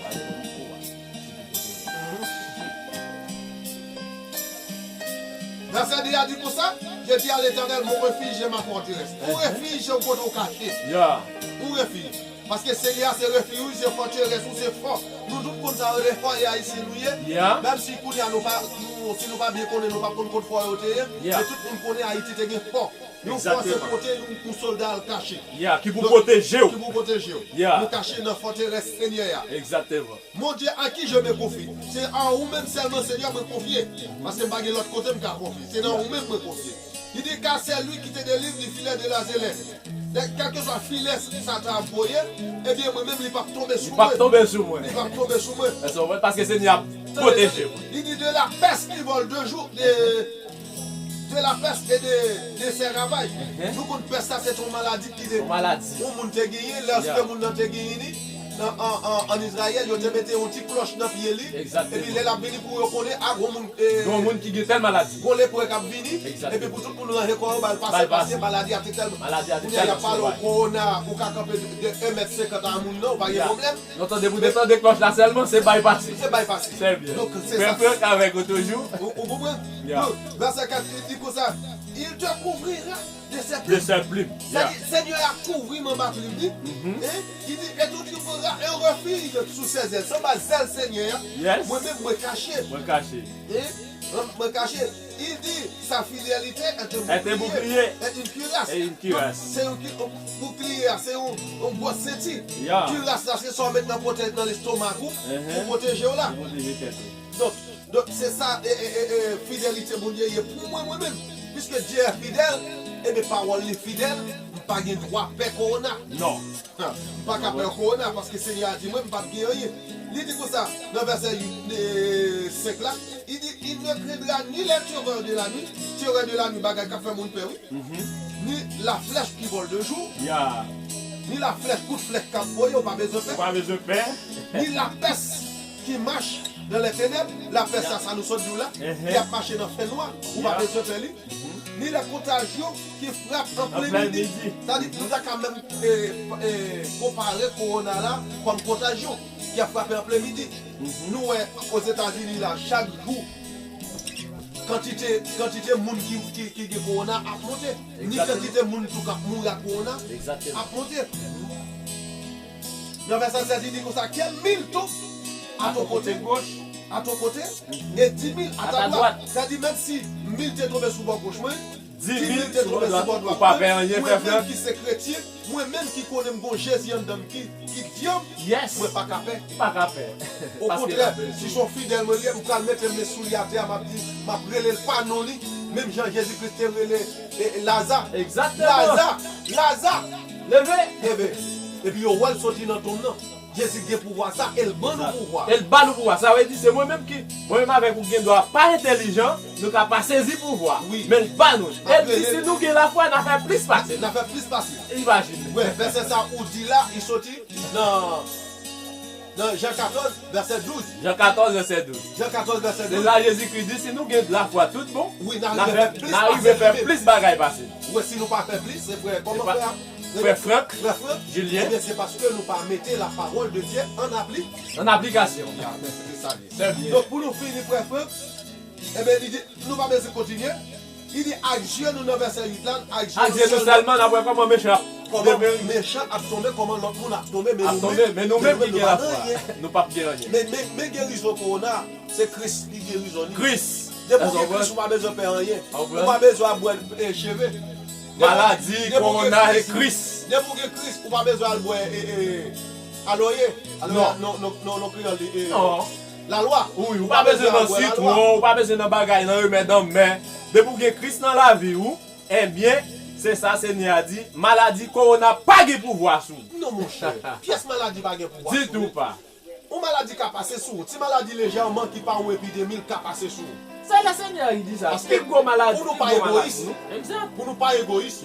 Vèsè de a di konsa, je dis à l'Éternel, mon refuge et ma forteresse. Yon refij, se yon kote w kache. Yon refij. Paske Senyè a se refij ou, se fòterès ou, se fò. Nou tout konn sa rele fò e Ayisyen nou ye. Menm si kounye a nou pa, nou, si nou pa byen konnen, nou pa konn kot fò yo te ye. Men tout moun konnen Ayiti te gen fò. Yon fò se kote yon, yon sòlda al kache. Ki pou pwoteje w. Ki pou pwoteje w. Nou kache nan fòterès Senyè a. Egzakteman. Mon Dieu, à qui je me confie? Se a ou menm sèlman, Senyè, mwen konfye. Paske m pa gen lòt kote m ka konfye. Se nan ou menm mwen konfye. Li di, car c'est lui qui te délivre du filet de la zélène. Kèlkeswa filè Satan ap voye, ebyen, mwen menm, li p ap tonbe sou mwen. Li p ap tonbe sou mwen. Li p ap tonbe sou mwen. Paske Senyè ap pwoteje mwen. Li di, de la pèst ki vòl de jou, de, de la pèst e de, de sè ravay. Nou konn pèst la, se te yon maladi ki te, yon moun te genyen, lèske moun nan te genyen li, nan, an, an, an Izrayèl, yo te mete yon ti klòch nan pye li, epi lè l ap vini pou yo konnen, a, gon moun, e, gon moun ki gen tèl maladi. Gon lepre k ap vini, epi pou tout moun ranje kò yo, ba l pase, paske maladi a te tèlman. Kounye a, y ap pale w kowona, ou ka kanpe de, de en mèt senkant a moun nan, ou pa gen pwoblèm. Nou tande, pou te tande klòch la sèlman, se bay pase. Se bay pase. Trè byen. Donk, se sa. Frè Frank avèk ou toujou. Ou, ou konprann? Donk, vèsè kat, li di konsa, il te couvrira de ses plumes. De ses plumes. Sa di, Senyè a kouvri m anba plim li. E, li di, et tu trouveras un refuge sous ses ailes. Se anba zèl Senyè a, mwen menm, mwen kache. Mwen kache. E, Mwen, mwen kache. Il dit, sa fidélité est un bouclier, est une cuirasse. Est une cuirasse. Donk, se yon ki, boukliye a, se yon, yon gwòs senti. Kiras la, se sa w met nan pwote-, nan lestomak ou, pou pwoteje w la. Pou pwoteje tèt ou. Donk, donk, se sa, e, e, e, e, fidelite Bondye ye pou mwen, mwen menm. Puisque Dieu est fidèle, ebyen, pawòl li fidèl, m pa gen dwa pè kowona. Non. Ha, m pa ka pè kowona, paske Senyè a di mwen, m p ap gen anyen. Li di konsa, nan vèsè uit, e, senk la, il dit, il ne craindra ni les terreurs de la nuit, terreur de la nuit, bagay k ap fè moun pè, wi. Ni la flèch ki vole de jou, ni la flèch, kout flèch k ap voye, ou pa bezwen pè. Ou pa bezwen pè. Ni la pès ki mache dans les ténèbres, la pès sa, sa nou sot di w la, ki ap mache nan fènwa, ou pa bezwen pè li. Ni les contagions qui frappent en plein midi. Sa di, nou ta ka menm, e, e, konpare kowona la kòm kontajyon ki ap frape an plen midi. Nou wè, Ozetazini la, chak jou, kantite, kantite moun ki, ki, ki gen kowona ap monte. Ni kantite moun tou k ap mouri ak kowona ap monte. Nan vèsè sèt, li di konsa, que mille tombent à ton côté, à ton côté, et dix mille à ta droite. Sa di, menm si mil te tonbe sou bò goch mwen, di mil te tonbe sou bò dwat mwen, mwen menm ki se kretyen, mwen menm ki konnen m gon Jezi anndan m ki, ki dyanm, mwen pa ka pè. Pa ka pè. Okontrè, si se yon fidèl mwen ye, m pral mete men sou li atè a, m ap di, m ap rele l pa non li, menm jan Jezi Kris te rele, e, e, Laza. Egzakteman. Laza! Laza! Leve! Leve! Epi yo wè l soti nan tonm nan. Jezi gen pouvwa sa, e l ban nou pouvwa. E l ban nou pouvwa. Sa vle di se mwen menm ki, mwen menm avèk ou gen dwa pa entèlijan, nou ka pa sezi pouvwa. Wi. Men l ban nou. E l di si nou gen lafwa, n a fè plis pase. N a fè plis pase. Imajine. Wi, vèsè sa ou di la, li soti nan, nan Jan katòz, vèsè douz. Jan katòz, vèsè douz. Jan katòz, vèsè douz. Se la Jezi Kris di si nou gen lafwa tout bon, wi, n a rive fè plis bagay pase. Wi, si nou pa fè plis, se frè, kòman frè a? Frè Frank, Frè Frank, Julien. Ebyen, se paske nou pa mete la parole de Dieu en appli-, en application. Ya, se sa li ye. Trè byen. Donk, pou nou fini, Frè Frank, ebyen, li di, nou pa bezwen kontinye. Li di, ak zye nou nan vèsè uit la, ak zye nou sèlman, n ap wè kòman mechan ap tonbe. Kòman mechan ap tonbe, kòman lòt moun ap tonbe, men nou menm, men nou menm ki gen lafwa, nou p ap gen anyen. Men, men, men gerizon kowona, se Kris ki gerizon li. Kris. Depi w gen Kris, ou pa bezwen pè anyen. Ou pa bezwen ap bwè, e, cheve. Maladi, kowona, e Kris. Depi w gen Kris, ou pa bezwen al bwè, e, e, aloye. Aloye, non, non, non, non, kreyòl li, e, lalwa. Wi, ou pa bezwen nan sitwon, ou pa bezwen nan bagay, nan remèd anmè. Depi w gen Kris nan lavi w, ebyen, se sa Senyè a di, maladi, kowona pa gen pouvwa sou ou. Non, monchè, pyès maladi pa gen pouvwa sou ou. Ditou pa. Yon maladi ka pase sou ou. Ti maladi lejèman ki pa yon epidemi, l ka pase sou ou. Se Lesenyè ki di sa. Paske pi gwo maladi, pou nou pa egoyis, pou nou pa egoyis,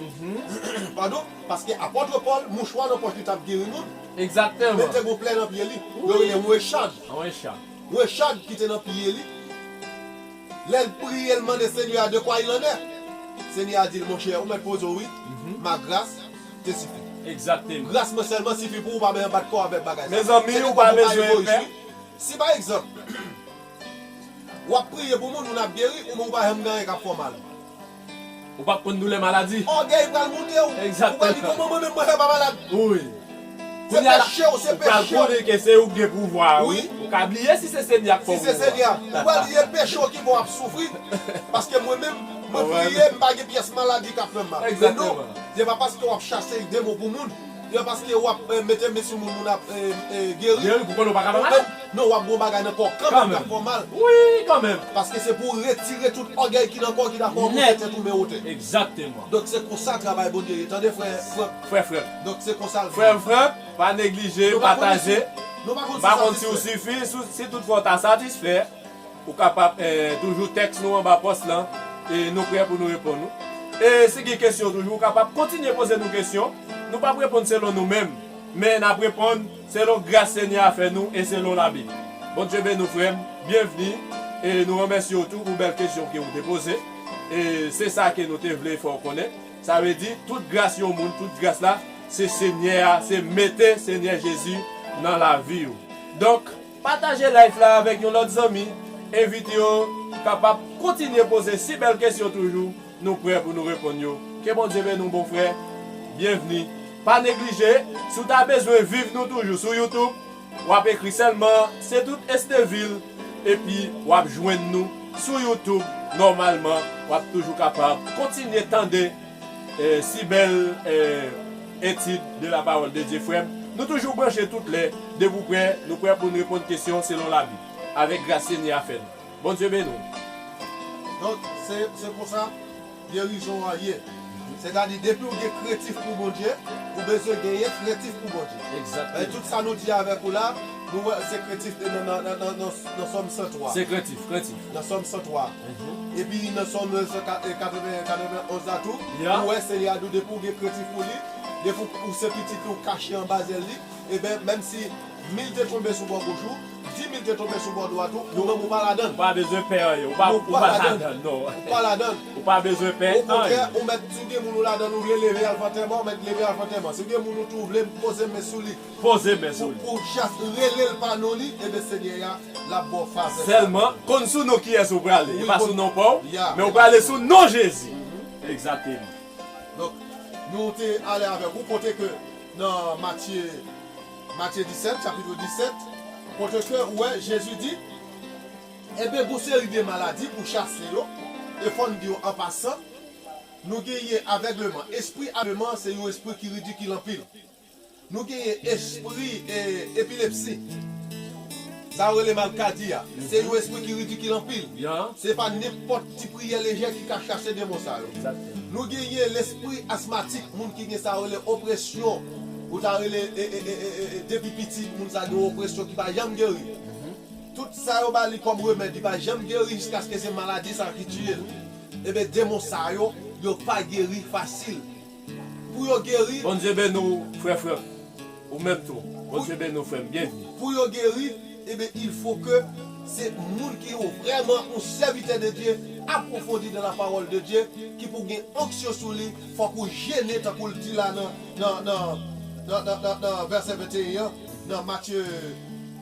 padon, paske apòt Pòl, mouchwa nan pòch li t ap geri moun. Egzakteman. Men l te gon plè nan pye li. Yo rele yon echad. Yon echad. Yon echad ki te nan pye li. Lè l priye, l mande Senyè a de quoi il en est. Senyè a di l, monchè, ou mèt poze w, wi. Ma grâce te suffit. Egzakteman. Gras mwen sèlman sifi pou ou, pa bezwen bat kò w avèk bagay sa. Mezanmi, ou pa bezwen pè. Si pa egzanp, w ap priye pou moun, moun ap geri, ou menm ou pa janm gen anyen k ap fè w mal. Ou p ap konn doulè maladi. Ògèy pral moute w. Egzakteman. Ou pral di, kòman mwen menm mwen fè pa malad? Wi. Se peche w, se peche w. Ou pral konnen ke se ou k gen pouvwa a, wi. Ou ka bliye si se Senyè a k fè w pouvwa. Si se Senyè a. Ou pral di se peche w ki fè w ap soufri. Paske mwen menm, mwen priye, m pa gen pyès maladi k ap fè m mal. Men non, se pa paske w ap chase demon pou moun, se pa paske w ap, e, mete men sou moun, moun ap, e, e, geri. Geri pou konnen w pa ka malad. Non, w ap gon bagay nan kò w kanmenm k ap fè w mal. Wi, kanmenm. Paske se pou w retire tout ògèy ki nan kò w ki ta fè w monte tèt ou, men wote. Egzakteman. Donk, se konsa travay Bondye ye. Tande, frè Frank. Frè Frank. Donk, se konsa l ye. Frè Frank, pa neglije pataje. Nou pa konn si w sifi. Si, si toutfwa w ta satisfè, ou kapab, e, toujou tèks nou anba pòs lan, e nou prè pou nou reponn ou. E si gen kesyon toujou, ou kapab kontinye poze nou kesyon. Nou p ap reponn selon nou menm, men n ap reponn selon gras Senyè a fè nou e selon Labib. Bondye beni w, frè m. Byenvni. E nou remèsye w tou pou bèl kesyon ke w te poze. E se sa ke nou te vle fè w konnen. Sa vle di, tout gras yon moun, tout gras la, se Senyè a, se mete Senyè Jezi nan lavi w. Donk, pataje live la avèk yon lòt zanmi, envite yo kapab kontinye poze si bèl kesyon toujou, nou prè pou nou reponn yo. Ke Bondye beni w, bon frè. Byenvni. Pa neglije, si w ta bezwen viv nou toujou sou YouTube, w ap ekri sèlman Saint-Août Esteville, epi w ap jwenn nou Sou YouTube, nòmalman, w ap toujou kapab kontinye tande, eh, si bèl, eh, etid de la parole de Dieu, frè m. Nou toujou branche tout lè, depi w prè, nou prè pou n reponn kesyon selon Labib, avèk gras Senyè a fè n. Bondye beni w. Donk, se, se konsa gerizon an ye. Sètadi, depi w gen krentif pou Bondye, ou bezwen genyen krentif pou Bondye. Egzakteman. E tout sa nou di avèk ou la, nou wè se krentif nan, nan, nan, nan, nan, nan Sòm san twa. Se krentif, krentif. Nan Sòm san twa. Mhm. Epi nan Sòm san ka-, e, katreven, katreven onz la tou, ya, nou wè Senyè a di w depi w gen krentif pou li, depi w, ou se pitit li, ou kache anba zèl li, ebyen, menm si mil te tonbe sou bò goch ou, di mil te tonbe sou bò dwat ou, ou menm ou pa ladan l. Ou pa bezwen pè anyen. Ou pa, ou pa ladan l, non. Ou pa ladan l. Ou pa bezwen pè anyen. Okontrè, ou mèt, si w gen moun ou ladan l, ou vle leve al fè antèman, ou mèt leve al fè antèman. Si w gen moun ou tou, ou vle poze men sou li. Poze men sou li. Pou, pou chas rele l pa non li, ebyen Senyè a, l ap ba w favè sa. Sèlman, konn sou non kiyès ou prale. Wi, e pa sou non pa w, ya, men ou prale sou non Jezi. Mhm. Egzakteman. Donk, nou te ale avèk ou kote ke nan Matye, Matye disèt, chapit disèt, kote ke ou wè Jezi di, ebyen, gon seri de maladi pou chase yo, e fò n di yo an pasan, nou genyen avègleman. Espri avègleman se yon espri ki ridikil anpil. Nou genyen espri, e, epilepsi. Sa yo rele maladi a. Se yon espri ki ridikil anpil. Ya. Se pa nenpòt ti priyè lejè ki ka chase demon sa yo. Egzakteman. Nou genyen lespri asmatik, moun ki gen sa yo rele opresyon. Ou ta rele, e, e, depi piti, moun sa gen yon opresyon ki pa janm geri. Mhm. Tout sa yo ba li kòm remèd, li pa janm geri jiskaske se maladi sa ki tiye l. Ebyen, demon sa yo, yo pa geri fasil. Pou yo geri. Bondye beni w, frè Frank. Ou menm tou. Bondye beni w, frè m. Byenvini. Pou yo geri, ebyen, il faut que se moun ki yo vrèman yon sèvitè de Dye, apwofondi dans la parole de Dieu, ki pou gen onksyon sou li, fòk ou jene, tankou l di la nan, nan, nan, nan vèsè venteyen an, nan Matye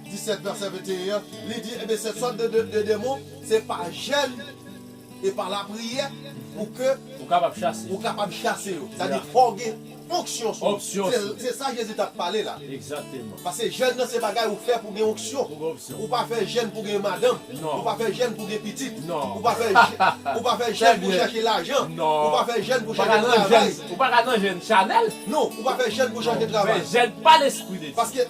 disèt, vèsè venteyen an, li di, ebyen, se sòt de, de, de demon, se pa jèn, e pa lapriyè pou ke ou kapab chase, ou kapab chase yo. Sa di, ya, fò w gen onksyon sou ou. Onksyon sou ou. Se, se sa Jezi t ap pale la. Egzakteman. Paske jèn nan se bagay ou fè pou gen onksyon. Pou gen onksyon. Ou pa fè jèn pou gen madanm. Non. Ou pa fè jèn pou gen pitit. Non. Ou pa fè jè-, ou pa fè jèn pou chèche lajan. Non. Ou pa fè jèn pou chèche travay. Ou pa ka nan jèn, ou pa ka nan jèn chanèl. Non, ou pa fè jèn pou chèche travay. Non, fè jèn pa Lespri de Dye. Paske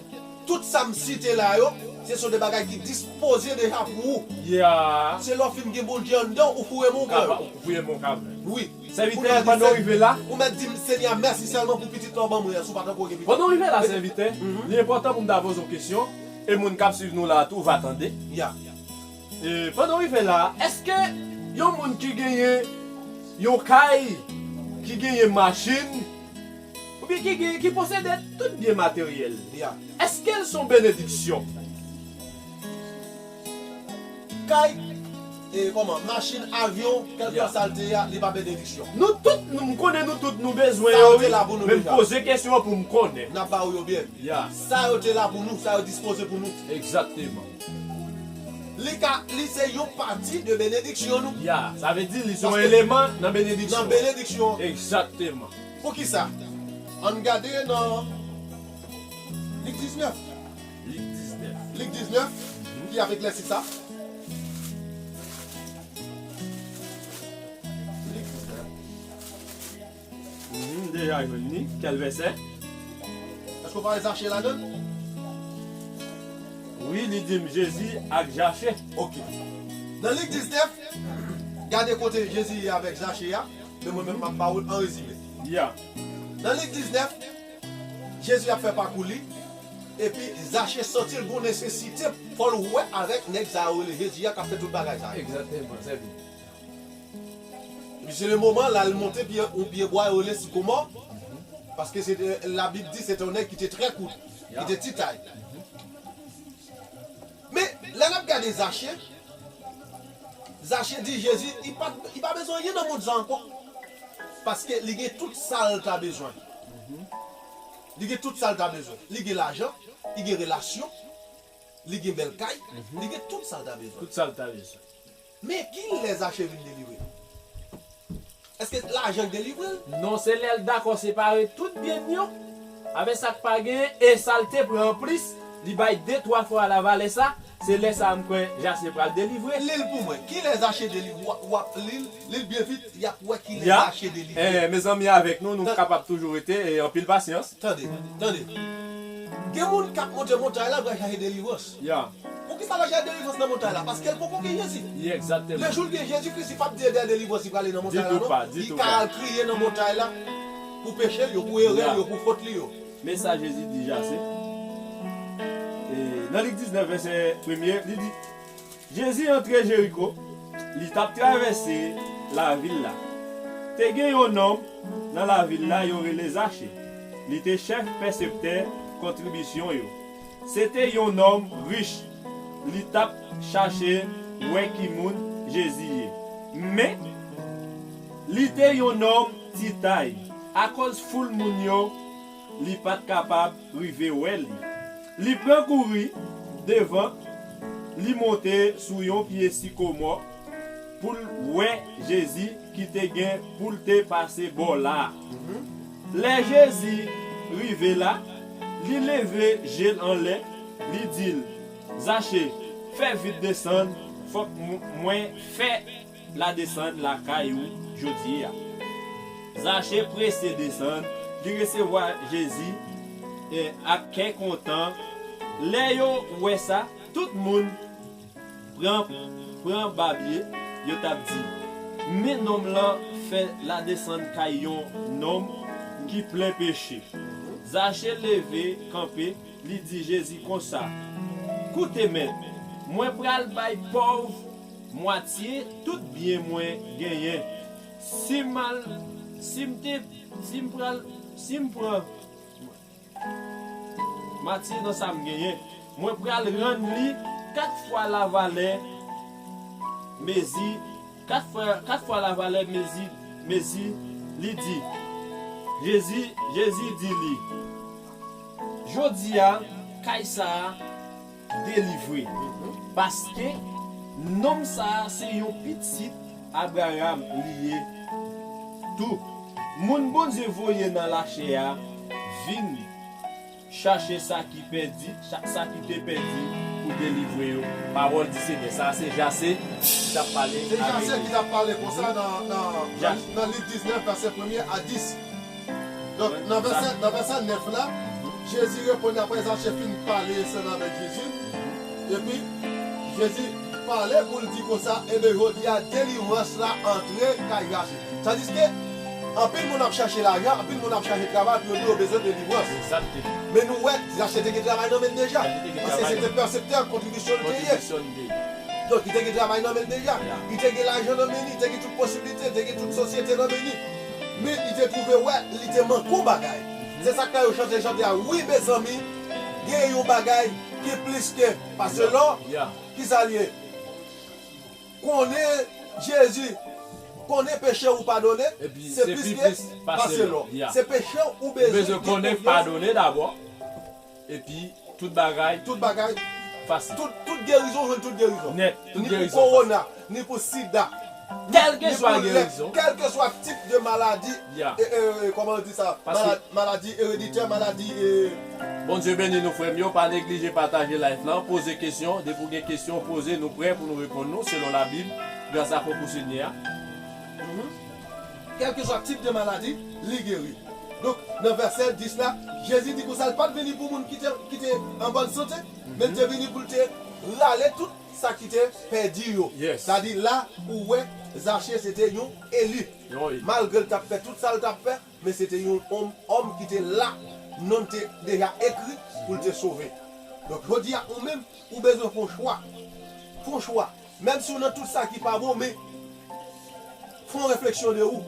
tout sa m site la yo, se son de bagay ki dispoze deja pou ou. Yeah. Se lè w fin gen Bondye anndan w, ou foure men w kanmenm. Ou foure men w kanmenm. Wi. Sèvitè, pandan w rive la. Ou mèt di m, Senyè, mèsi sèlman pou pitit la w ban mwen an, si w pa t ankò gen pitit. Pandan w rive la, sèvitè, mhm, li enpòtan pou m ta poze w kesyon, e moun k ap swiv nou la tou va tande. Yeah. E pandan w rive la, èske yon moun ki genyen yon kay, ki genyen machin, oubyen ki gen, ki posede tout byen materyèl, ya, èske l se yon benediksyon? Kay, e, kòman, machin, avyon, kèlkeswa, ya, sa l te ye a, li pa benediksyon. Nou tout, nou, m konnen nou tout nou bezwen yo, wi, men m poze kesyon an pou m konnen. N ap ba ou yo byen. Ya. Sa yo te la pou nou, sa yo dispoze pou nou. Egzakteman. Li ka, li se yon pati de benediksyon nou. Ya, sa vle di li se yon eleman nan benediksyon. Nan benediksyon. Egzakteman. Poukisa? Ann gade nan Lik diznèf. Lik diznèf. Lik diznèf, mhm, ki ap eklèsi sa. Lik diznèf. Mhm, m deja jwenn li. Kèl vèsè? Èske w pa wè Zache ladan l? Wi, li di m Jezi ak Zache. Ok. Nan Lik diznèf, gade kote Jezi ye avèk Zache a, men mwen menm m ap ba ou l an rezime. Ya. Nan Lik diznèf, Jezi ap fè pakou li, epi Zache santi l gon nesesite fò l wè avèk nèg sa yo rele Jezi a k ap fè tout bagay sa yo. Egzakteman, sèvi. Se le moman la l monte pye, yon pye bwa yo rele sikomò, paske se te, Labib di se te yon nèg ki te trè kout, ki te ti tay. Men, lè n ap gade Zache, Zache di Jezi, li pa, li pa bezwen anyen nan mond sa ankò. Paske li gen tout sa l ta bezwen. Li gen tout sa l ta bezwen. Li gen lajan, li gen relasyon, li gen bèl kay, li gen tout sa l ta bezwen. Tout sa l ta bezwen. Men kilè Zache vin delivre? Èske lajan k delivre l? Non, se lè l dakò separe tout byen l yo avèk sa k pa genyen, e sa l te pran anplis, li bay de twa fwa lavalè sa, Se lè sa a m kwè Zache pral delivre. Li l pou mwen. Kilè Zache delivre? W ap, w ap li l, li l byen vit, y ap wè kilè Zache delivre. Eh, mezanmi, avèk nou, nou kapab toujou rete, e anpil pasyans. Tande, tande. Gen moun k ap monte montay la, pral chache delivrans. Poukisa l al chache delivrans nan montay la? Paske l poko gen Jezi. Lejou l gen Jezi Kris, li p ap di e dèyè delivrans li prale nan montay la non. Li ka al kriye nan montay la pou peche l yo, pou erè l yo, pou fot li yo. Men sa Jezi di Zache. Nan Lik diznèf, vèsè premye, li di, Jezi antre Jeriko, li t ap travèse lavil la. Te gen yon nonm nan lavil la yo rele Zache. Li te chèf pèseptè kontribisyon yo. Se te yon nonm rich. Li t ap chache wè ki moun Jezi ye. Men, li te yon nonm ti tay. Akoz foul moun yo, li pa t kapab rive wè li. Li pran kouri devan, li monte sou yon pye sikomò pou l wè Jezi ki te gen pou l te pase bò la a. Lè Jezi rive la, li leve je l anlè, li di l, Zache, fè vit desann, fòk mwen fè ladesann lakay ou jodi a. Zache prese desann, li resevwa Jezi ak kè kontan. Lè yo wè sa, tout moun pran pran babye, yo t ap di, Men nonm lan fè ladesann kay yon nonm ki plen peche. Zache leve kanpe, li di Jezi konsa, Koute, Mèt, mwen pral bay pòv mwatye tout byen mwen genyen. Si m al, si m te, si m pral, si m pran mwatye nan sa m genyen, mwen pral rann li kat fwa lavalè mezi, kat fwa, kat fwa lavalè mezi, mezi li di. Jezi, Jezi di li, Jodi a, kay sa a delivre, paske nonm sa a se yon pitit Abraram li ye tou. Moun Bondye voye nan lachè a vin chache sa ki pèdi, sa ki te pèdi pou delivre yo. Pawòl di Senyè. Sa a se Jase ki t ap pale avèk yo. Se Jase ki t ap pale konsa nan, nan, nan Lik diznèf, vèsè premye a dis. Donk, nan vèsè, nan vèsè nèf la, Jezi reponn apre Zache fin pale ansanm avèk Jezi. Epi, Jezi pale pou l di konsa, Ebyen, jodi a, delivrans la antre kay Zache. Tandiske, anpil moun ap chache lajan, anpil moun ap chache travay pou yo di yo bezwen delivrans. Men nou wè, Zache te gen travay nan men l deja. Paske se te pèseptè kontribisyon li te ye. Donk, li te gen travay nan men l deja. Li te gen lajan nan men li, li te gen tout posiblite, li te gen tout sosyete nan men li. Men li te twouve wè li te manke yon bagay. Se sa k fè yo chante chante a. Wi, mezanmi, gen yon bagay ki plis ke pase lò. Kisa l ye? Konnen Jezi, konnen peche ou padone, se plis ke pase lò. Se peche ou bezwen gen konfyans. Ou bezwen konnen padone dabò. Epi, tout bagay. Tout bagay. Fasil. Tout, tout gerizon, ou jwenn tout gerizon. Nèt. Tout gerizon fasil. Ni pou kowona, ni pou sida. Kèlkeswa gerizon. Kèlkeswa tip de maladi. Ya. E, e, e, kòman yo di sa? Paske maladi ereditè, maladi, e. Bondye beni nou, frè m yo. Pa neglije pataje live lan. Poze kesyon. Depi w gen kesyon, poze. Nou prè pou nou reponn nou, selon Labib. Gras a konkou Senyè a. Kèlkeswa tip de maladi, li geri. Donk, nan vèsè dis la, Jezi di konsa, l pa t vini pou moun ki te, ki te an bòn sante, men l te vini pou l te rale tout sa ki te pèdi yo. Sa di la, ou wè, Zache se te yon eli. Malgre l t ap fè tout sa l t ap fè, men se te yon òm, òm ki te la, non l te deja ekri pou l te sove. Donk, jodi a, ou menm, ou bezwen fè yon chwa. Fè yon chwa. Menm si w nan tout sa ki pa bon, men fè yon refleksyon de ou.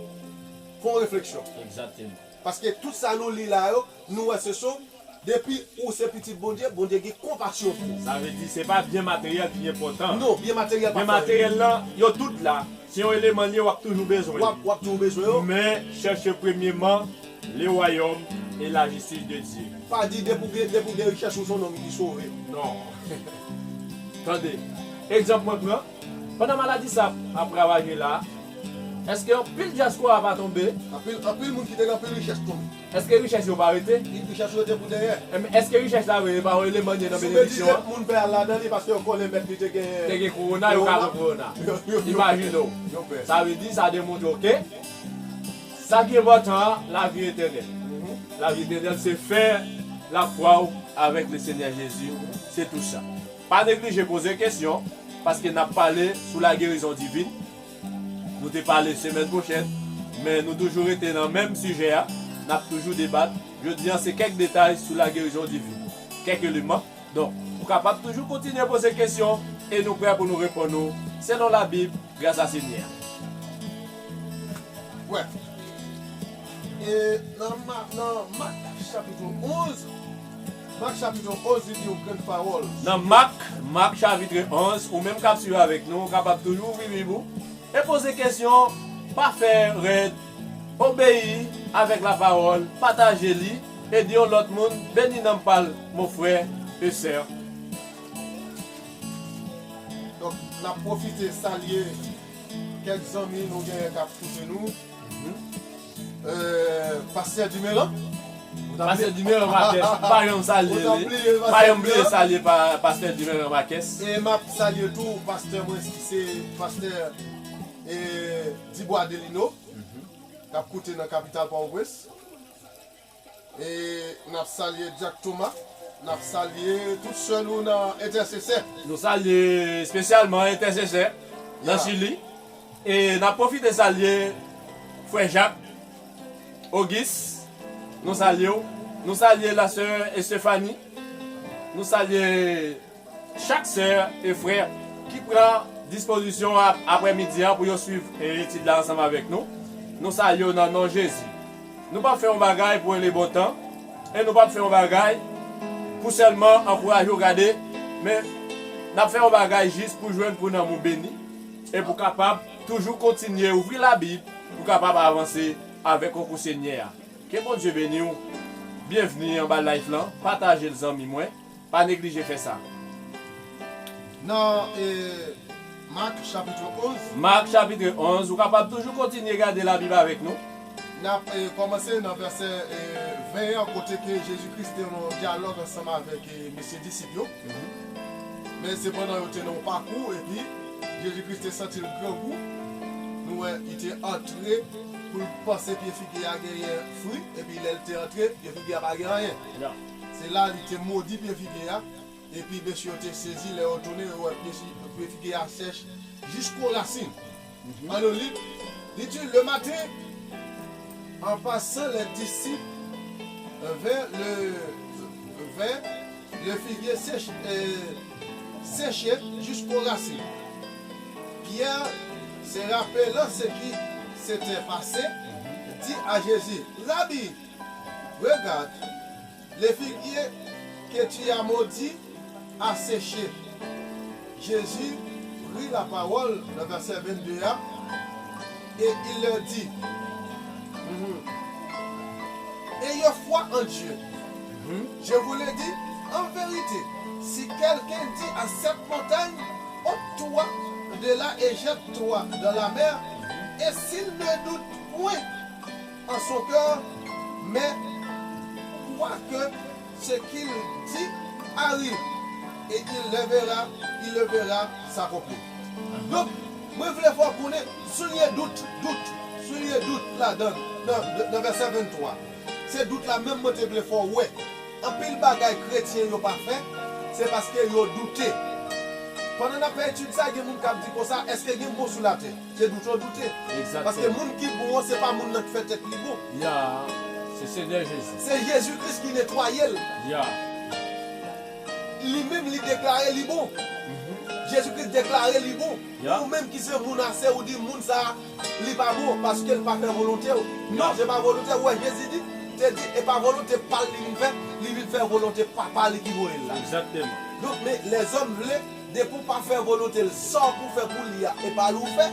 Fè yon refleksyon. Egzakteman. Paske tout sa nou li la yo, nou wè se sou, depi ou se pitit Bondye, Bondye gen konpasyon pou ou. Sa vle di, se pa byen materyèl ki enpòtan. Non, byen materyèl pa fè anyen. Byen materyèl lan, yo tout la. Se yon eleman l ye, w ap toujou bezwen li. W ap, w ap toujou bezwen yo. Men, chèche premyeman le royaume et la justice de Dieu. Pa di depi w gen, depi w gen richès, ou se yon nonm ki sove. Non. Tande. Egzanp mwen pran. Pandan maladi sa ap, ap ravaje la, Èske anpil dyaspora pa tonbe? Anpil, anpil moun ki te gen anpil richès tonbe. Èske richès yo pa rete? Richès yo rete pou dèyè. Èske richès la vre, e pa yon eleman li ye nan benediksyon an? Si w medite moun pè a ladan li, paske yo konnen mèt li te gen... Te gen kowona, yo ka pran kowona. Yo, yo, yo... Imajine w. Yo pè. Sa vle di, sa demontre w ke sa ki enpòtan an, lavi etènèl. Mhm. Lavi etènèl, se fè lafwa w avèk le Senyè Jezi. Se tou sa. Pa neglije poze kesyon, paske n ap pale sou la guérison divine. Nou te pale semèn pwochèn, men nou toujou rete nan menm sijè a. N ap toujou debat. Jodi a, se kèk detay sou la guérison divine. Kèk eleman. Donk, ou kapab toujou kontinye poze kesyon e nou prè pou nou reponn ou selon Labib, gras a Senyè a. Wè. E nan Ma-, nan Mak chapit onz, Mak chapit onz, li di yon grenn pawòl. Nan Mak, Mak chapit onz, ou menm k ap swiv avèk nou, ou kapab toujou ouvri Bib ou e poze kesyon, pa fè rèd, obeyi avèk lapawòl, pataje li, ede yon lòt moun, beni nanm pa l, mon frè e sè. Donk, n ap pwofite salye kèk zanmi nou genyen k ap koute nou. Mhm. Euh, Pastè Dimelan. Pastè Dimelan Marques, m pa janm salye li. M pa janm bliye salye pa, Pastè Dimelan Marques. E m ap salye tou pastè mwen ki se pastè, e, Dibwa Delino, k ap koute nan kapital Pòtoprens. E n ap salye Dyak Toma, n ap salye tout sè nou nan entèsesè. Nou salye espesyalman entèsesè nan Chili. E n ap pwofite salye frè Jak, Ogis, nou salye w. Nou salye la sè Estefani. Nou salye chak sè e frè ki pran dispozisyon ap-, aprèmidi a pou yo swiv, e, etid la ansanm avèk nou. Nou salye w nan non Jezi. Nou p ap fè yon bagay pou rele bon tan, e nou p ap fè yon bagay pou sèlman ankouraje w gade, men n ap fè yon bagay jis pou jwenn pou nanm ou beni, e pou kapab toujou kontinye ouvri Labib, pou kapab avanse avèk konkou Senyè a. Ke Bondye beni w. Byenvni anba live lan. Pataje l, zanmi mwen. Pa neglije fè sa. Nan, e, Mak chapit onz. Mak chapit onz, ou kapab toujou kontinye gade Labib avèk nou. N ap, e, kòmanse nan vèsè, e, ven an, kote ke Jezi Kris te nan yon dyalòg ansanm avèk, e, mesye disip yo. Mhm. Men sepandan, yo te nan yon pakou, epi Jezi Kris te santi l grangou. Nou wè, li te antre pou l panse pye figi a genyen fwi, epi lè l te antre, pye figi a pa gen anyen. Ya. Se la li te modi pye figi a, epi mesye yo te sezi lè yo tounen, yo wè pye fi-, pye figi a sèch jisko rasin. Mhm. Ann nou li, li di, le matin, en passant, les disciples vinrent le, vinrent le figuier sèche, euh, séché jusqu'aux racines. Pierre, se rappelant ce qui s'était passé, dit à Jésus, Rabbi, regarde, le figuier que tu as maudit a séché. Jésus prit la parole, nan vèsè vennde a, et il leur dit, mhm, ayez foi en Dieu. Mhm. Je vous le dis en vérité, si quelqu'un dit à cette montagne, ôte-toi de là et jette-toi dans la mer, et s'il ne doute point en son cœur, mais croit que ce qu'il dit arrive, et il le verra, il le verra s'accomplir. Donk, mwen vle fè w konnen, souliye dout, dout, souliye dout ladan, nan, nan vèsè venntwa. Se dout la menm mwen te vle fè w wè. Anpil bagay kretyen yo pa fè, se paske yo doute. Pandan n ap fè etid sa, gen moun k ap di konsa, èske gen bon sou latè? Se dout yo doute. Egzakteman. Paske moun ki bon an, se pa moun nan k fè tèt li bon. Ya, se Senyè Jezi. Se Jezi Kris ki netwaye l. Ya. Li menm, li deklare li bon. Mhm. Jezi Kris deklare li bon. Ya. Ou menm ki se moun ase, ou di moun sa a, li pa bon, paske l pa fè volonte w. Non, se pa volonte w. Ou wè, Jezi di, te di, e pa volonte pa l li vin fè, li vin fè volonte Papa li ki voye l la. Egzakteman. Donk, men lèzòm vle, depi w pa fè volonte l, sa w pou fè pou li a, e pa li w fè,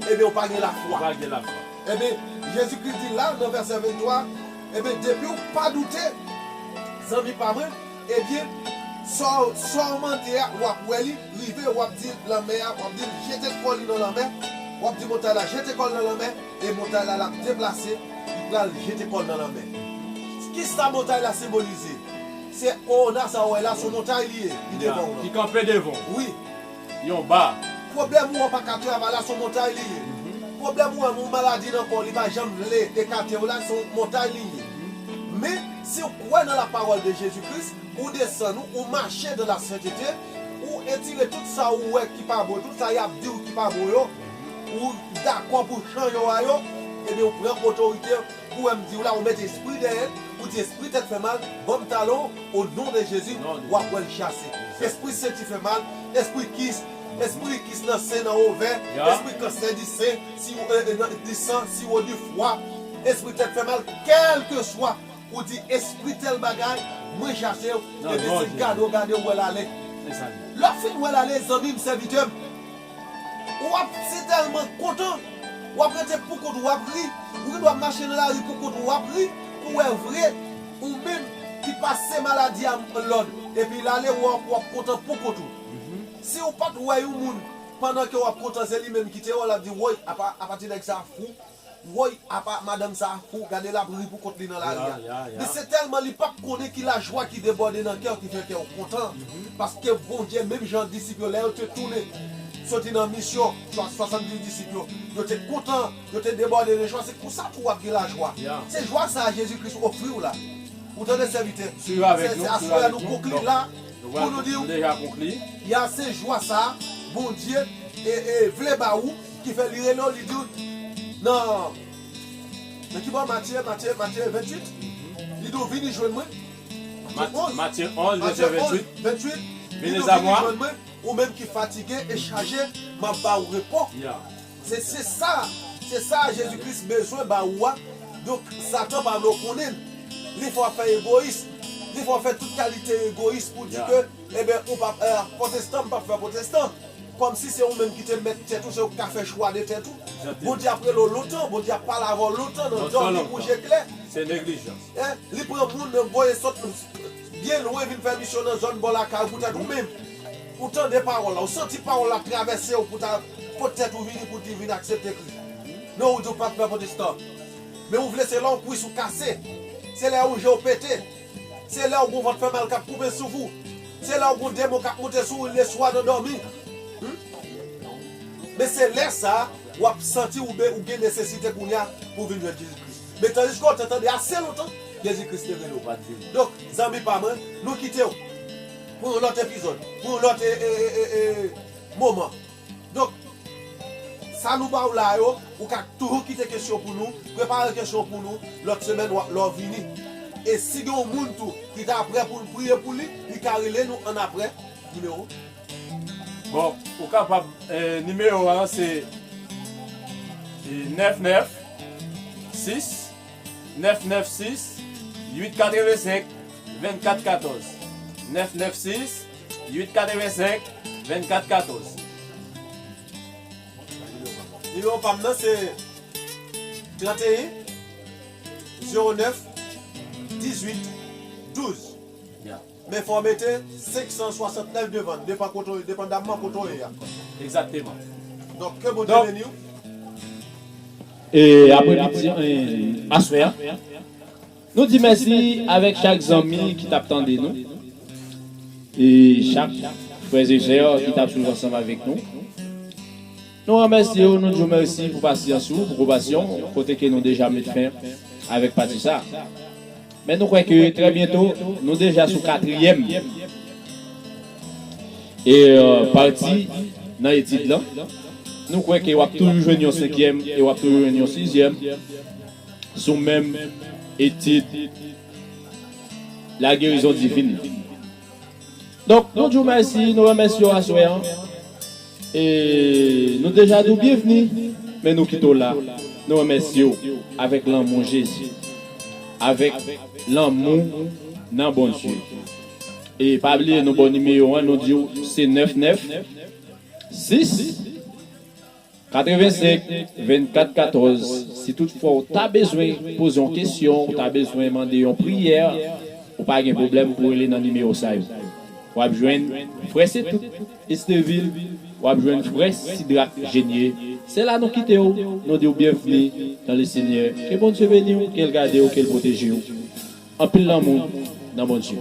ebyen, ou pa gen lafwa. Ou pa gen lafwa. Ebyen, Jezi Kris di la, nan vèsè venntwa, ebyen, depi w pa doute, zanmi pa mwen, ebyen, sa w, sa w mande a, w ap wè li rive, w ap di lanmè a, w ap di l jete kò li nan lanmè, W ap di montay la jete kò l nan lanmè, e montay la l ap deplase, li pral jete kò l nan lanmè. Kisa montay la senbolize? Se kowona sa w wè la, se yon montay li ye, ki devan w lan. Ki kanpe devan w. Wi. Yon ba. Pwoblèm ou an pa ka travay la, se yon montay li ye. Pwoblèm ou an, yon maladi nan kò w, li pa janm vle ekate w la, se yon montay li ye. Men, si w kwè nan la parole de Jésus-Christ, ou desann, ou, ou mache dans la sainteté, ou etire tout sa ou wè ki pa bon, tout sa y ap di w ki pa bon yo, ou dakò pou chanje w a yo, ebyen, ou pran otorite pou wè m di w la, ou mete espri dèyè l, ou di espri tèt fè mal, ban m talon, o non de Jezi, w ap wè l chase. Espri senti fè mal, espri kis, espri kis nan sen, nan ovè, espri kansè di sen, siwo, e, e, nan, di san, siwo di fwa, espri tèt fè mal, kèlkeswa, ou di espri tèl bagay, mwen chase w, ebyen se gade w gade w wè l ale. Lè w fin wè l ale, zanmi m, sèvitè m, w ap si tèlman kontan, w ap rete poukont ou, w ap ri, ou gen dwa mache nan lari poukont ou, w ap ri, pou w wè vre, ou menm ki pase maladi a lòd, epi l ale, w ap, w ap kontan poukont ou. Si w pa t wè yon moun pandan ke w ap kontan, se li menm ki te wè w, l ap di, woy, apa, apa ti nèg sa fou, woy, apa madanm sa fou, gade l ap ri poukont li nan lari a. Men se tèlman li p ap konnen ki lajwa ki debòde nan kè w ki fè kè w kontan. Paske Bondye, menm jan disip yo, lè yo te tounen, soti nan misyon, swa-, swasanndis disip yo, yo te kontan, yo te debòde de jwa. Se konsa tou w ap gen lajwa. Se jwa sa a Jezi Kris ofri w la. Ou tande, sèvitè? Se, se aswè a nou konkli la pou nou di w, ya se jwa sa a Bondye e, e, vle ba ou, ki fè li rele w, li di w nan, nan ki bò? Matye, Matye, Matye venntuit. Li di w, vini jwenn mwen. Matye onz, vèsè venntuit. Vini jwenn mwen, ou menm ki fatige e chaje, m ap ba ou repo. Se, se sa, se sa Jezi Kris bezwen ba ou a. Donk, Satan pa vle w konnen l. Li fè w ap fè egoyis. Li fè w ap fè tout kalite egoyis pou di ke, ebyen, ou p ap, eh, pwotestan, m p ap fè pwotestan. Kòmsi se ou menm ki te mèt tèt ou, se ou k ka fè chwa de tèt ou. Bondye ap rele w lontan, Bondye ap pale avè w lontan nan dòmi, kou je klè. Se neglijans. Li pran moun, voye sot byen lwen, vin fè misyon nan zòn bò lakay ou poutèt ou menm. Ou tande pawòl la, ou santi pawòl la travèse w pou ta pot tèt ou vini pou di vin aksepte Kris. Non, ou di w p ap fè pwotestan. Men ou vle se lè w kwis ou kase. Se lè ou je w pete. Se lè ou gon vant fè mal k ap koupe souf ou. Se lè ou gon demon k ap monte sou ou leswa nan dòmi. Men se lè sa a, w ap santi ou be-, ou gen nesesite kounye a pou w vin jwenn Jezi Kris. Men tandiske w te tande ase lontan, Jezi Kris te rele w. Donk, zanmi pa mwen, nou kite w pou yon lòt epizòd, pou yon lòt, e, e, e, e, e, moman. Donk, sa nou ba w la yo, ou ka toujou kite kesyon pou nou, prepare kesyon pou nou, lòt semèn w ap, lè w vini. E si gen yon moun tou ki ta prè pou n priye pou li, li ka rele nou annapre, nimewo. Bon, ou kapab, eh, nimewo a se, eh, nèf nèf sis, nèf nèf sis, uit katrevensenk, vennkat katòz. Nèf nèf sis, uit katrevensenk, vennkat katòz. Nimewo pa m nan se tranteyen, zewo nèf, dizuit, douz. Men fò w mete senk san swasannnèf devan l, depan kote w, depandamman kote w ye a. Egzakteman. Donk, ke Bondye beni w. E apre midi, e, aswè a, nou di mèsi avèk chak zanmi ki t ap tande nou, e chak frè e sè ki t ap swiv ansanm avèk nou. Nou remèsye w, nou di w mèsi pou pasyans ou, pou konpasyon w, kote ke nou deja met fen avèk pati sa. Men nou kwè ke trè byento, nou deja sou katriyèm, e, euh, pati nan etid lan. Nou kwè ke w ap toujou jwenn yon senkyèm e w ap toujou jwenn yon sizyèm sou menm etid la guérison divine lan. Donk, nou di w mèsi, nou remèsye w aswè an. E nou deja di w byenvni, men nou kite w la. Nou remèsye w avèk lanmou Jezi, avèk lanmou nan Bondye. E pa bliye, nou ba w nimewo a, nou di w se nèf nèf sis, katrevensenk, vennkat katòz. Si toutfwa w ta bezwen poze yon kesyon, w ta bezwen mande yon priyè, ou pa gen pwoblèm pou w rele nan nimewo sa yo. W ap jwenn frè Setout Estevil, w ap jwenn frè Sidrak Jenie, Se la nou kite w, nou di w byenvni dans le Seigneur. Ke Bondye beni w, ke l gade w, ke l pwoteje w. Anpil lanmou nan Bondye.